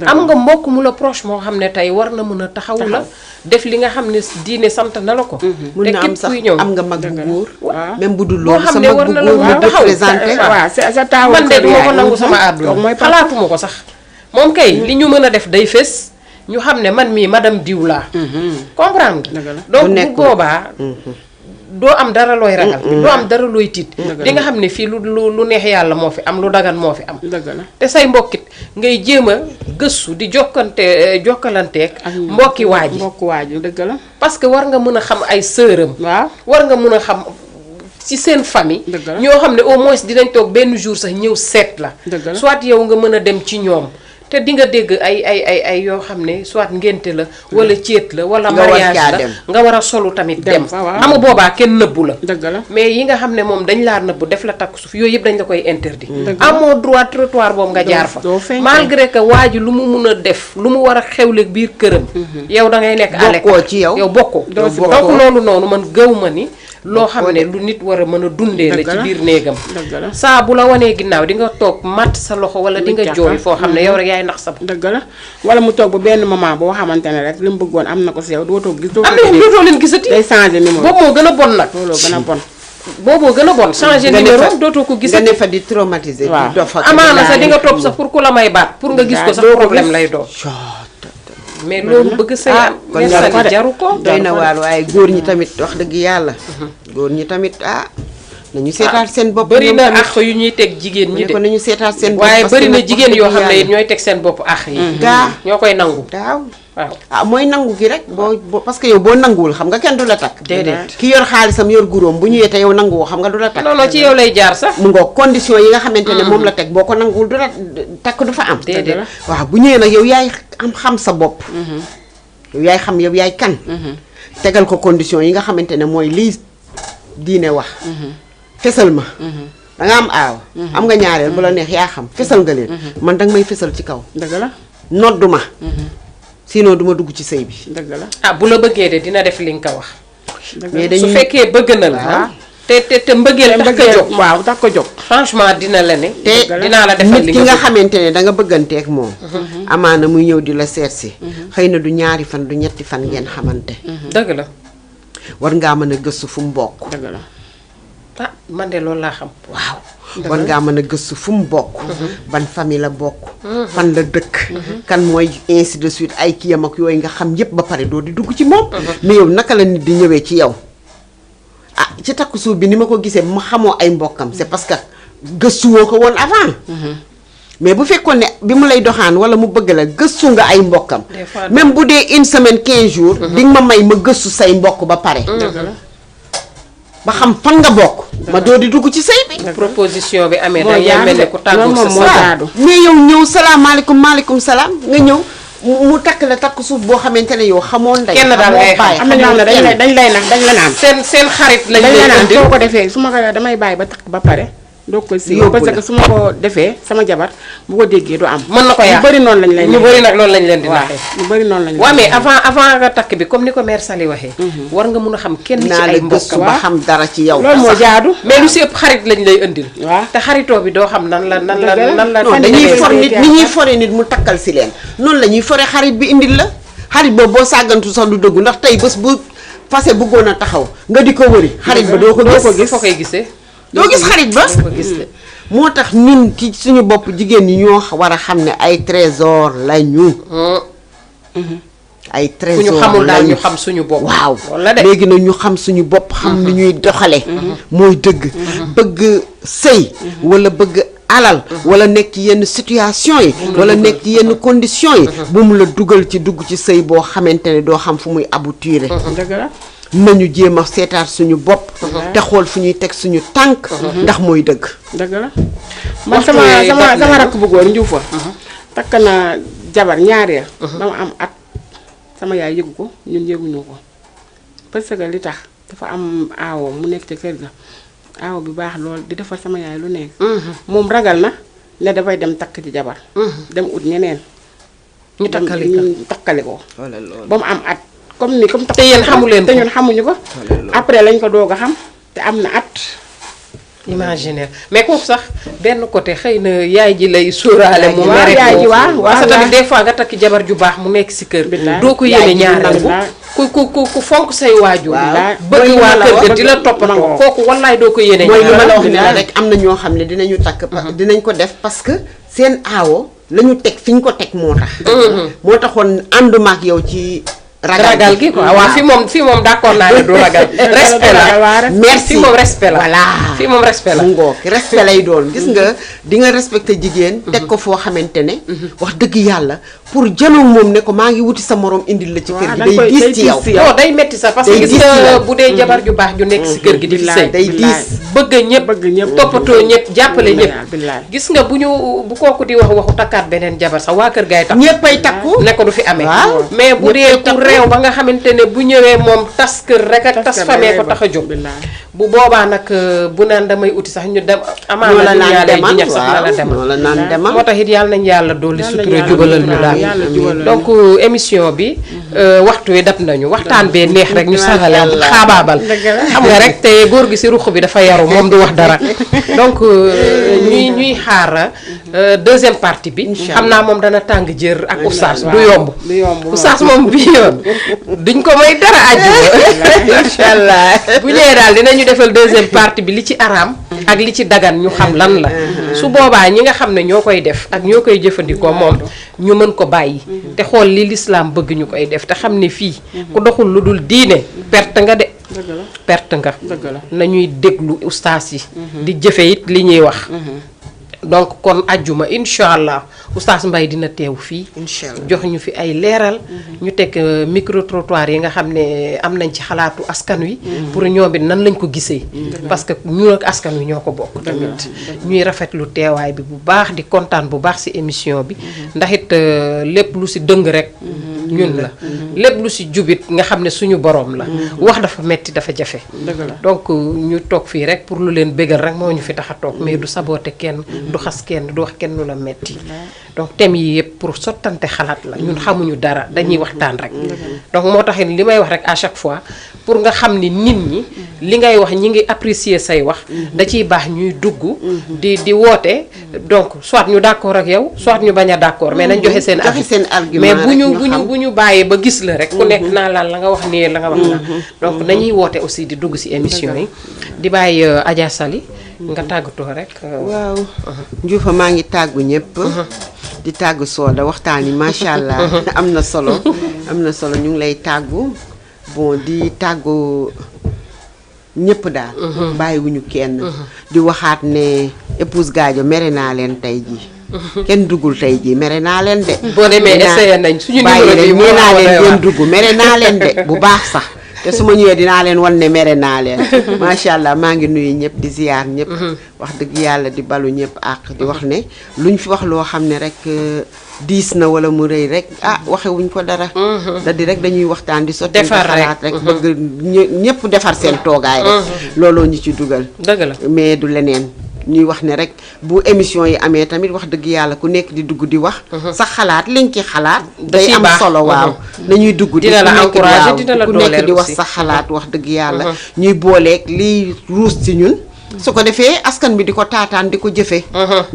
am nga mbokk mu la proche moo xam ne tey war na mën a taxawu la def li nga xam ne diine sant na la ko mun na am sax am nga mag bu góor même bu dul boo loolu xam sa ne mag war bu na la góor mën a mu taxaw représenté waaw sa taawu man de duma ko nangu sama àdduna xalaatuma ko sax moom kay li ñu mën a def day fés ñu xam ne man mii madame diw laa comprendre donc bu boobaa doo am dara looy ragal doo am dara looy tiit di nga xam ne fii lu neex yàlla moo fi am lu dagan moo fi am te say mbokkit ngay jéem a gëstu di jokkalanteeg mbokki waaji dëgg la parce que war nga mën a xam ay sëram war nga mën a xam ci seen famille ñoo xam ne au moins dinañ toog benn jour sax ñëw seet la soit yow nga mën a dem ci ñoom te di nga dégg ay yoo xam ne soit ngénte la wala céet la wala mariage la nga war a solu tamit dem xam nga boobaa kenn nëbbu la mais yi nga xam ne moom dañ laa nëbbu def la takk suuf yooyu yëpp dañ la koy interdit amoo droit trottoir boobu nga jaar fa malgré que waa ji lu mu mun a def lu mu war a xewle biir këram yow da ngay nekk à l'écart yow bokkoo donc loolu noonu man gëw ma ni loo xam ne lu nit war a mën a dundee la ci biir néegam saa bu la wanee ginnaaw di nga toog matt sa loxo wala di nga jooy foo xam ne yow rek yaay nax sa dëgg la wala mu toog ba benn moment boo xamante ne rek li mu bëggoon am na ko si yow dootoo gis am na dootoo leen gisati day changé numéro boobu moo gën a bon nag looloo gën a bon booboo gën a bon changé numéro dootoo ko gisati nga ne fa di traumatisé amaana sax di nga topp sax pour ku la may baat pour nga gis ko sax problème lay doon mais loolu bëgg sëy am kon mais Sali jaru ko doy na waar waaye góor ñi tamit wax dëgg yàlla góor ñi tamit nañu seetaat seen bopp bëri na àq yu ñuy teg jigéen ñi de ko nañu seetaat seen bopp waaye bëri na jigéen yoo xam ne ñooy teg seen bopp àq yi ñoo koy nangu waaw mooy nangu gi rek boo parce que yow boo nanguwul xam nga kenn du la takk déedéet ki yor xaalisam yor guróom bu ñëwee te yow nanguwoo xam nga du la takk non ci yow lay jaar sax mu ngoog condition yi nga xamante ne moom la teg boo ko nanguwul du la takk du fa am déedéet waaw bu ñëwee nag yow yaay xam sa bopp yow yaay xam yow yaay kan tegal ko condition yi nga xamante ne mooy lii diine wax fesal ma danga am aaw am nga ñaareel bu la neex yaa xam fesal nga leen man danga may fesal ci kaw dëgg la noddu ma sinon duma dugg ci sëy bi dëgg la bu la bëggee de dina def li nga ko wax mais su fekkee bëgg na la te mbëggeel tax ko jóg waaw tax ko jóg franchement dina la ne te dinaa la defal nit li ki nga bëgg. xamante ne danga bëgganteek moom amaana muy ñëw di la seet si xëy na du ñaari fan du ñetti fan ngeen xamante dëgg la war ngaa mën a gëstu fu mu bokk dëgg la man de loolu laa xam waaw war ngaa mën a gëstu fu mu bokk ban famille la bokk fan la dëkk kan mooy ainsi de suite ay kiyam ak yooyu nga xam yépp ba pare doo di dugg ci moom mais yow naka la nit di ñëwee ci yow ci takku suuf bi ni ma ko gisee ma xamoo ay mbokkam c'est parce que gëstuwoo ko woon avant mais bu fekkoon ne bi mu lay doxaan wala mu bëgg la gëstu nga ay mbokkam même bu dee une semaine 15 jours di nga ma may ma gëstu say mbokk ba pare ba xam fan nga bokk ma doo di dugg ci sëy bi proposition bi amee da yaa mel ne ku tàggu sa jaadu mais yow ñëw salaamaaleykum maaleykum salaam nga ñëw mu takk la takk suuf boo xamante ne yow xamoo ndey kenn daal ngay xam am na ñoo xam ne dañ lay nag dañ la naan seen xarit lañ dañ la lay naan indi soo ko defee su ma ko damay bàyyi ba takk ba pare doo ko si parce que su ma ko defee sama jabar bu ko déggee du am mën na ko yàq ñu bëri noonu lañ lay ñu bëri nag loolu lañ leen di waaw naxee ñu bëri noonu lañ waaw mais avant nga takk bi comme ni ko mère Sali waxee war nga mun a xam kenn ci naa la ay gëstu mbokkam ba xam dara ci yow loolu moo jaadu mais lu si ëpp xarit lañ lay indil waaw te xaritoo bi doo xam nan la non dañuy for nit ni ñuy fore nit mu takkal si leen noonu la ñuy fore xarit bi indil la xarit boobu boo sàggantu sax du dëggu ndax tey bés bu fase bëggoon a taxaw nga di ko wëri xarit ba doo ko gis foo koy gisee doo gis xarit ba doo ko gis de moo tax ñun ci suñu bopp jigéen ñi ñoo war a xam ne ay trésor lañu ay ku ñu trésor xamul daal ñu lañu xam suñu bopp waaw wala de léegi nag ñu xam suñu bopp xam ni ñuy doxale mooy dëgg bëgg sëy wala bëgg alal wala nekk ci yenn situation yi wala nekk ci yenn conditions yi bu mu la dugal ci dugg ci sëy boo xamante ne doo xam fu muy aboutir dëgg la nañu jéem a seetaat suñu bopp te xool fu ñuy teg suñu tànk ndax mooy dëgg dëgg la man sama rakk bu góor njuufa takk na jabar ñaareel ba ma am at sama yaay yëgu ko ñun yëguñu ko parce que li tax dafa am aawo mu nekk ci kër ga aawo bi baax lool di defal sama yaay lu nekk moom ragal na ne dafay dem takk ci jabar dem ut ñeneen ñu takkali ko ba mu am at comme te yéen xamu leen ko te ñun xamuñu ko après lañ ko doog a xam te am na at imaginaire mais kooku sax benn côté xëy na yaay ji lay sóoraale mu mere ko yaay ji waaw parce que tamit des fois nga takk jabar ju baax mu nekk si kër doo ko yéene ñaareel ku fonk say waajur bëgg waa kër ga di la toppatoo kooku wallaay doo ko yéene mooy li ma la wax ne la rek am na ñoo xam ne dinañu takk dinañ ko def parce que seen aawo la ñu teg fi ñu ko teg moo tax moo taxoon ànduma ak yow ci ragal gi quoi waaw fii moom d'accord naa ne du ragal respect la merci fii moom respect la voilà fii moom respect la mu ngoog respect lay doon gis nga di nga respecté jigéen teg ko foo xamante ne wax dëgg yàlla pour jënoog moom ne ko maa ngi wuti sa morom indil la ci kër gi day diis ci yow non day metti sax parce que gis nga bu dee jabar ju baax ju nekk si kër gi di fi sëy day diis bëgg ñëpp toppatoo ñëpp jàppale ñëpp gis nga bu kooku di wax waxu takkaat beneen jabar sax waa kër gaay takku ñëppay takku ne ko du fi amee mais bu dee ku réew ba nga xamante ne bu ñëwee moom tas kër rek ak tas famille ko tax a jóg bu boobaa nag bu naan damay uti sax ñu dem amaana ñu ñaale ji ñax sax na la demal moo tax it yàlla nañ yàlla dolli sutura jubalal ñu daal donc émission bi waxtu wi dab nañu waxtaan bee neex rek ñu sarale xaabaabal xam nga rek te góor gi si ruq bi dafa yaru moom du wax dara donc ñuy xaar deuxième partie bi xam naa moom dana tàng jër ak oustaz du yomb oustaz moom bi yoon duñ ko may dara àjjuma incha allah bu ñëwee ñëwee daal dinañu defal deuxième partie bi li ci araam ak li ci dagan ñu xam lan la su boobaa ñi nga xam ne ñoo koy def ak ñoo koy jëfandikoo moom ñu mën ko bàyyi te xool li lislaam bëgg ñu koy def te xam ne fii ku doxul lu dul diine perte nga de perte nga nañuy déglu ustaas yi di jëfe it li ñuy wax donc kon ajjuma incha allah oustaz Mbaye dina teew fii jox ñu fi ay leeral ñu teg micro trottoir yi nga xam ne am nañ ci xalaatu askan wi pour ñoom it nan lañ ko gisee parce que ñu ak askan wi ñoo ko bokk tamit ñuy rafetlu teewaay bi bu baax di kontaan bu baax ci émission bi ndax it lépp lu ci dëng rek ñun la lépp lu ci jubit nga xam ne suñu borom la wax dafa metti dafa jafe donc ñu toog fii rek pour lu leen bégal rek moo ñu fi tax a toog mais du saboter kenn du xas kenn du wax kenn lu la metti donc thème yi yëpp pour sottante xalaat la ñun xamuñu dara dañuy waxtaan rek donc moo tax li may wax rek à chaque fois pour nga xam ni nit ñi li ngay wax ñi ngi apprécier say wax da ciy baax ñuy dugg di woote donc soit ñu d'accord ak yow soit ñu bañ a d'accord mais nañ joxe seen argument mais bu ñu bàyyee ba gis la rek ku nekk naa la nga wax nii la nga wax naa donc nañuy woote aussi di dugg ci émission yi di bàyyi Adja Sali nga tàggatoo rek waaw Ndioufa maa ngi tàggu ñëpp di tàggu Soda waxtaan yi macha allah am na solo ñu ngi lay tàggu bon di tàggu ñëpp daal bàyyiwuñu kenn di waxaat ne épouse Gadio mere naa leen tey jii kenn duggul tey jii mere naa leen de boo demee essayé nañ suñu numéro bi nee naa leen ngeen dugg mere naa leen de bu baax sax te su ma ñëwee dinaa leen wan ne mere naa leen macha allah maa ngi nuyu ñëpp di ziyaar ñëpp wax dëgg yàlla di balu ñëpp ak di wax ne luñ fi wax loo xam ne rek diis na wala mu rëy rek waxewuñ ko dara da di rek dañuy waxtaan di sotti xalaat rek bëgg ñëpp defar seen toogaay rek looloo ñu ci dugal dëgg la mais du leneen ñuy wax ne rek bu émission yi amee tamit wax dëgg yàlla ku nekk di dugg di wax sa xalaat liñ ci xalaat day am solo waaw nañuy dugg di ku nekk di wax sa xalaat wax dëgg yàlla ñuy booleeg liy ruus ci ñun su ko defee askan bi di ko taataan di ko jëfe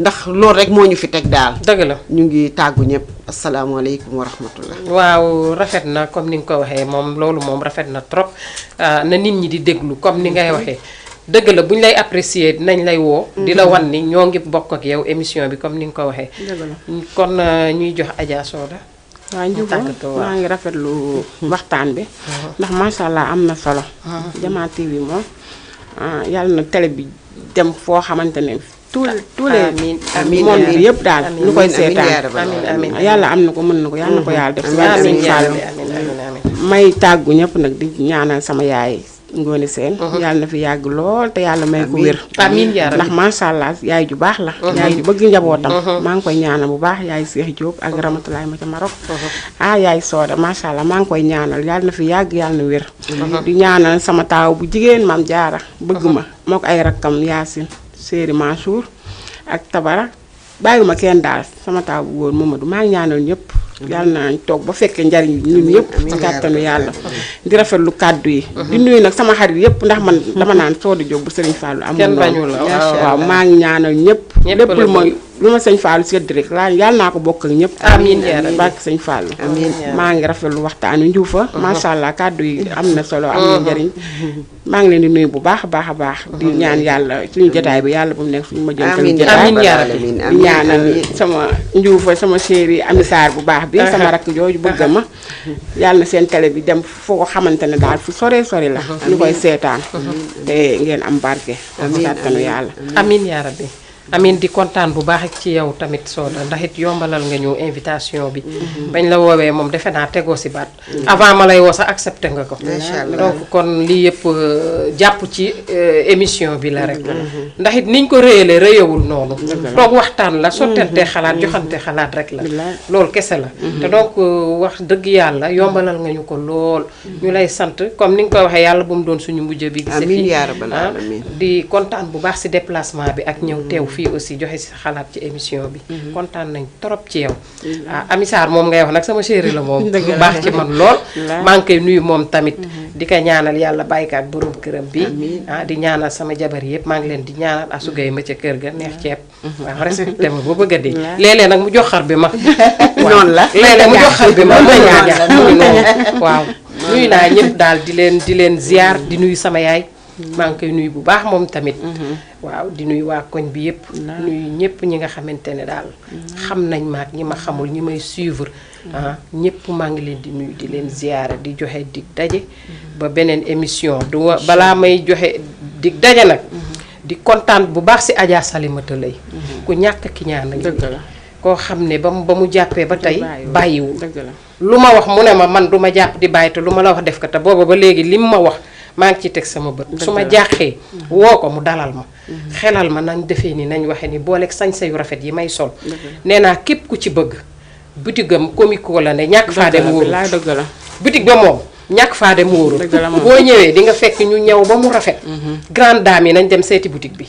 ndax loolu rek moo ñu fi teg daal dëgg la ñu ngi tàggu ñëpp asalaamaaleykum wa rahmatullah waaw rafet na comme ni nga ko waxee moom loolu moom rafet na trop na nit ñi di déglu comme ni ngay waxee dëgg la bu ñu lay apprécier dinañ lay woo di la wan ni ñoo ngi bokk ak yow émission bi comme ni nga ko waxee kon ñuy jox Adja Soda waaw Ndioufa maa ngi rafetlu waxtaan bi ndax macha allah am na solo Diama TV moom yàlla na télé bi dem foo xamante ne tous les monde bi yëpp daal ñu koy seetaan yàlla am na ko mën na ko yàlla na ko yàlla def may tàggu ñëpp nag di ñaanal sama yaay Ngoone Seen yàlla na fi yàgg lool te yàlla may ko wér amiin yaa rabbi ndax macha allah yaay ju baax la yaay ju bëgg njabootam maa ngi koy ñaanal bu baax yaay Cheikh Diop ak Ramatulaay ma ca Maroc yaay Soda macha allah maa ngi koy ñaanal yàlla na fi yàgg yàlla na wér di ñaanal sama taaw bu jigéen Maam Jaara bëgg ma moo ko ay rakkam Yaasin Séeri Mansour ak Tabara bàyyiwuma kenn daal sama taaw bu góor Mamadou maa ngi ñaanal ñëpp yàlla nañ toog ba fekkee njariñ ñun yëpp ci kàttanu yàlla di rafetlu kàddu yi di nuyu nag sama xarit yëpp ndax man dama naan Soda Diop bu Sëriñ Fallou amul noonu waaw maa ngi ñaanal ñëpp lépp lu ma sëñ Fallou sedd rek laa yàlla naa ko bokk ak ñëpp amiin yaa rabbi barke sëñ Fallou maa ngi rafetlu waxtaan wi Ndioufa macha allah kàddu yi am na solo am na njariñ maa ngi leen di nuyu bu baax a baax di ñaan yàlla suñu jotaay bi yàlla bu mu nekk suñu ma jëntal jotaay di ñaanal sama Ndioufa sama chéri Ami Sarr bu baax bi sama rakk jooju bëgg ma yàlla na seen télé bi dem foo xamante ne daal fu sore la ñu koy seetaan te ngeen am barke kàttanu yàlla amiin yaa rabbi amiin di kontaan bu baax ci yow tamit Soda ndax it yombalal nga ñu invitation bi bañ la woowee moom defe naa tegoo si baat avant ma lay woo sax accepté nga ko donc kon lii yëpp jàpp ci émission bi la rek ndax it niñ ko réyalee réyawul noonu toog waxtaan la sottante xalaat joxante xalaat rek la loolu kese la te donc wax dëgg yàlla yombalal nga ñu ko lool ñu lay sant comme ni nga ko waxee yàlla bu mu doon suñu mujj bi gise fii di kontaan bu baax si déplacement bi ak ñëw teew fii aussi joxe si xalaat ci émission bi kontaan nañ trop ci yow Ami Sarr moom ngay wax nag sama chéri la moom baax ci man lool maa ngi koy nuyu moom tamit di ko ñaanal yàlla bàyyi ko ak borom këram bi di ñaanal sama jabar yëpp maa ngi leen di ñaanal asugay ma ca kër ga neex ceeb waaw respecté ma ba bëgg a dee léeg-léeg nag mu jox xar bi ma noonu la léeg-léeg mu jox xar bi ma waaw nuyu naa ñëpp daal di leen ziar di nuyu sama yaay maa ngi koy nuyu bu baax moom tamit waaw di nuyu waa koñ bi yëpp nuyu ñëpp ñi nga xamante ne daal xam nañ maak ñi ma xamul ñi may suivre ñëpp maa ngi leen di nuyu di leen ziyaara di joxe dig daje ba beneen émission balaa may joxe dig daje nag di kontaan bu baax si Adja Salimata Lay ku ñàkk ki ñaan nañu koo xam ne ba mu jàppee ba tey bàyyiwul lu ma wax mu ne ma man du ma jàpp di bàyyi te lu ma la wax def ko te booba ba léegi lim ma wax maa ngi ci teg sama bët su ma jàqee woo ko mu dalal ma xelal ma nañ defee ni nañ waxe ni booleeg sañse yu rafet yi may sol nee naa képp ku ci bëgg butigam comico la ne ñàkk faa dem wóoru butig ba moom ñàkk faa dem wóoru boo ñëwee di nga fekk ñu ñëw ba mu rafet grande dame yi nañ dem seeti boutique bi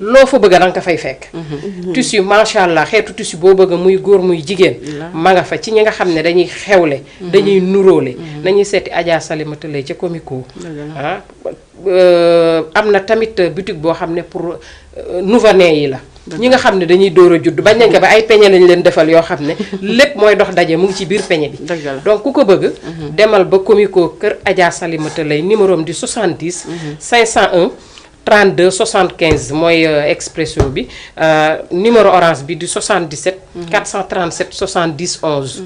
loo fa bëgg danga ko fay fekk tissu macha allah xeetu tissu boo bëgg muy góor muy jigéen ma nga fa ci ñi nga xam ne dañuy xewle dañuy nuróole nañuy seeti Adja Salimata Lay ca comico am na tamit boutique boo xam ne pour nouveau-né yi la ñi nga xam ne dañuy door a judd bañ nañ ko ba ay peñe lañ leen defal yoo xam ne lépp mooy dox daje mu ngi ci biir peñe bi donc ku ko bëgg demal ba comico kër Adja Salimata Lay numéro am di 70 501 32 75 mooy expresso bi numéro orange bi di 77 437 70 11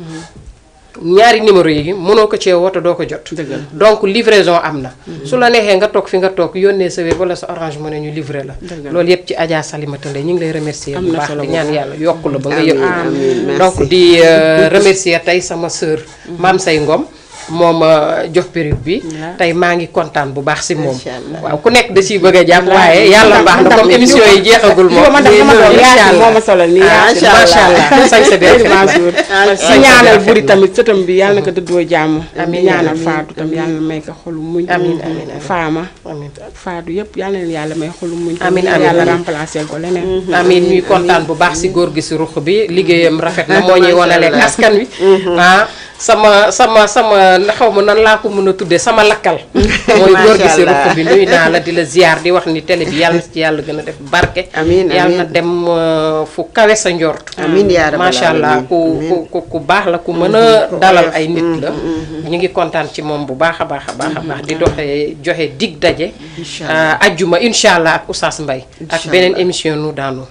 ñaari numéro yi mënoo ko cee woote doo ko jot donc livraison am na su la neexee nga toog fi nga toog yónnee sa wér wala sa orange mën ñu livré la loolu yëpp ci Adja Salimata Lay ñu ngi lay remercier bu baax di ñaan yàlla yokku la ba nga yëg donc di remercier tey sama sœur Maam Say Ngom moom jox période bi tey maa ngi kontaan bu baax si moom waaw ku nekk da ciy bëgg a jàpp waaye yàlla baax na comme émission yi jeexagul moom ma solal nii macha allah sañ sa def si ñaanal buri tamit sëtam bi yàlla na ko dëddoo jàmm amiin ñaanal Faatu tam yàlla may ko xolu muñ amiin Faama Faatu yëpp yàlla na yàlla may xolu muñ amiin yàlla remplacer ko leneen amiin ñuy kontaan bu baax si góor gi si ruq bi liggéeyam rafet na moo ñuy wanaleeg askan wi sama xaw ma nan laa ko mën a tuddee sama lakkal mooy góor gi si ruq bi nuyu naa la di la ziar di wax ni télé bi yàlla na ci yàlla gën a def barke yàlla na dem fu kawe sa njort macha allah ku baax la ku mën a dalal ay nit la ñu ngi kontaan ci moom bu baax a baax a baax di joxe dig daje ajjuma incha allah ak Oustaz Mbaye ak beneen émission nu daanu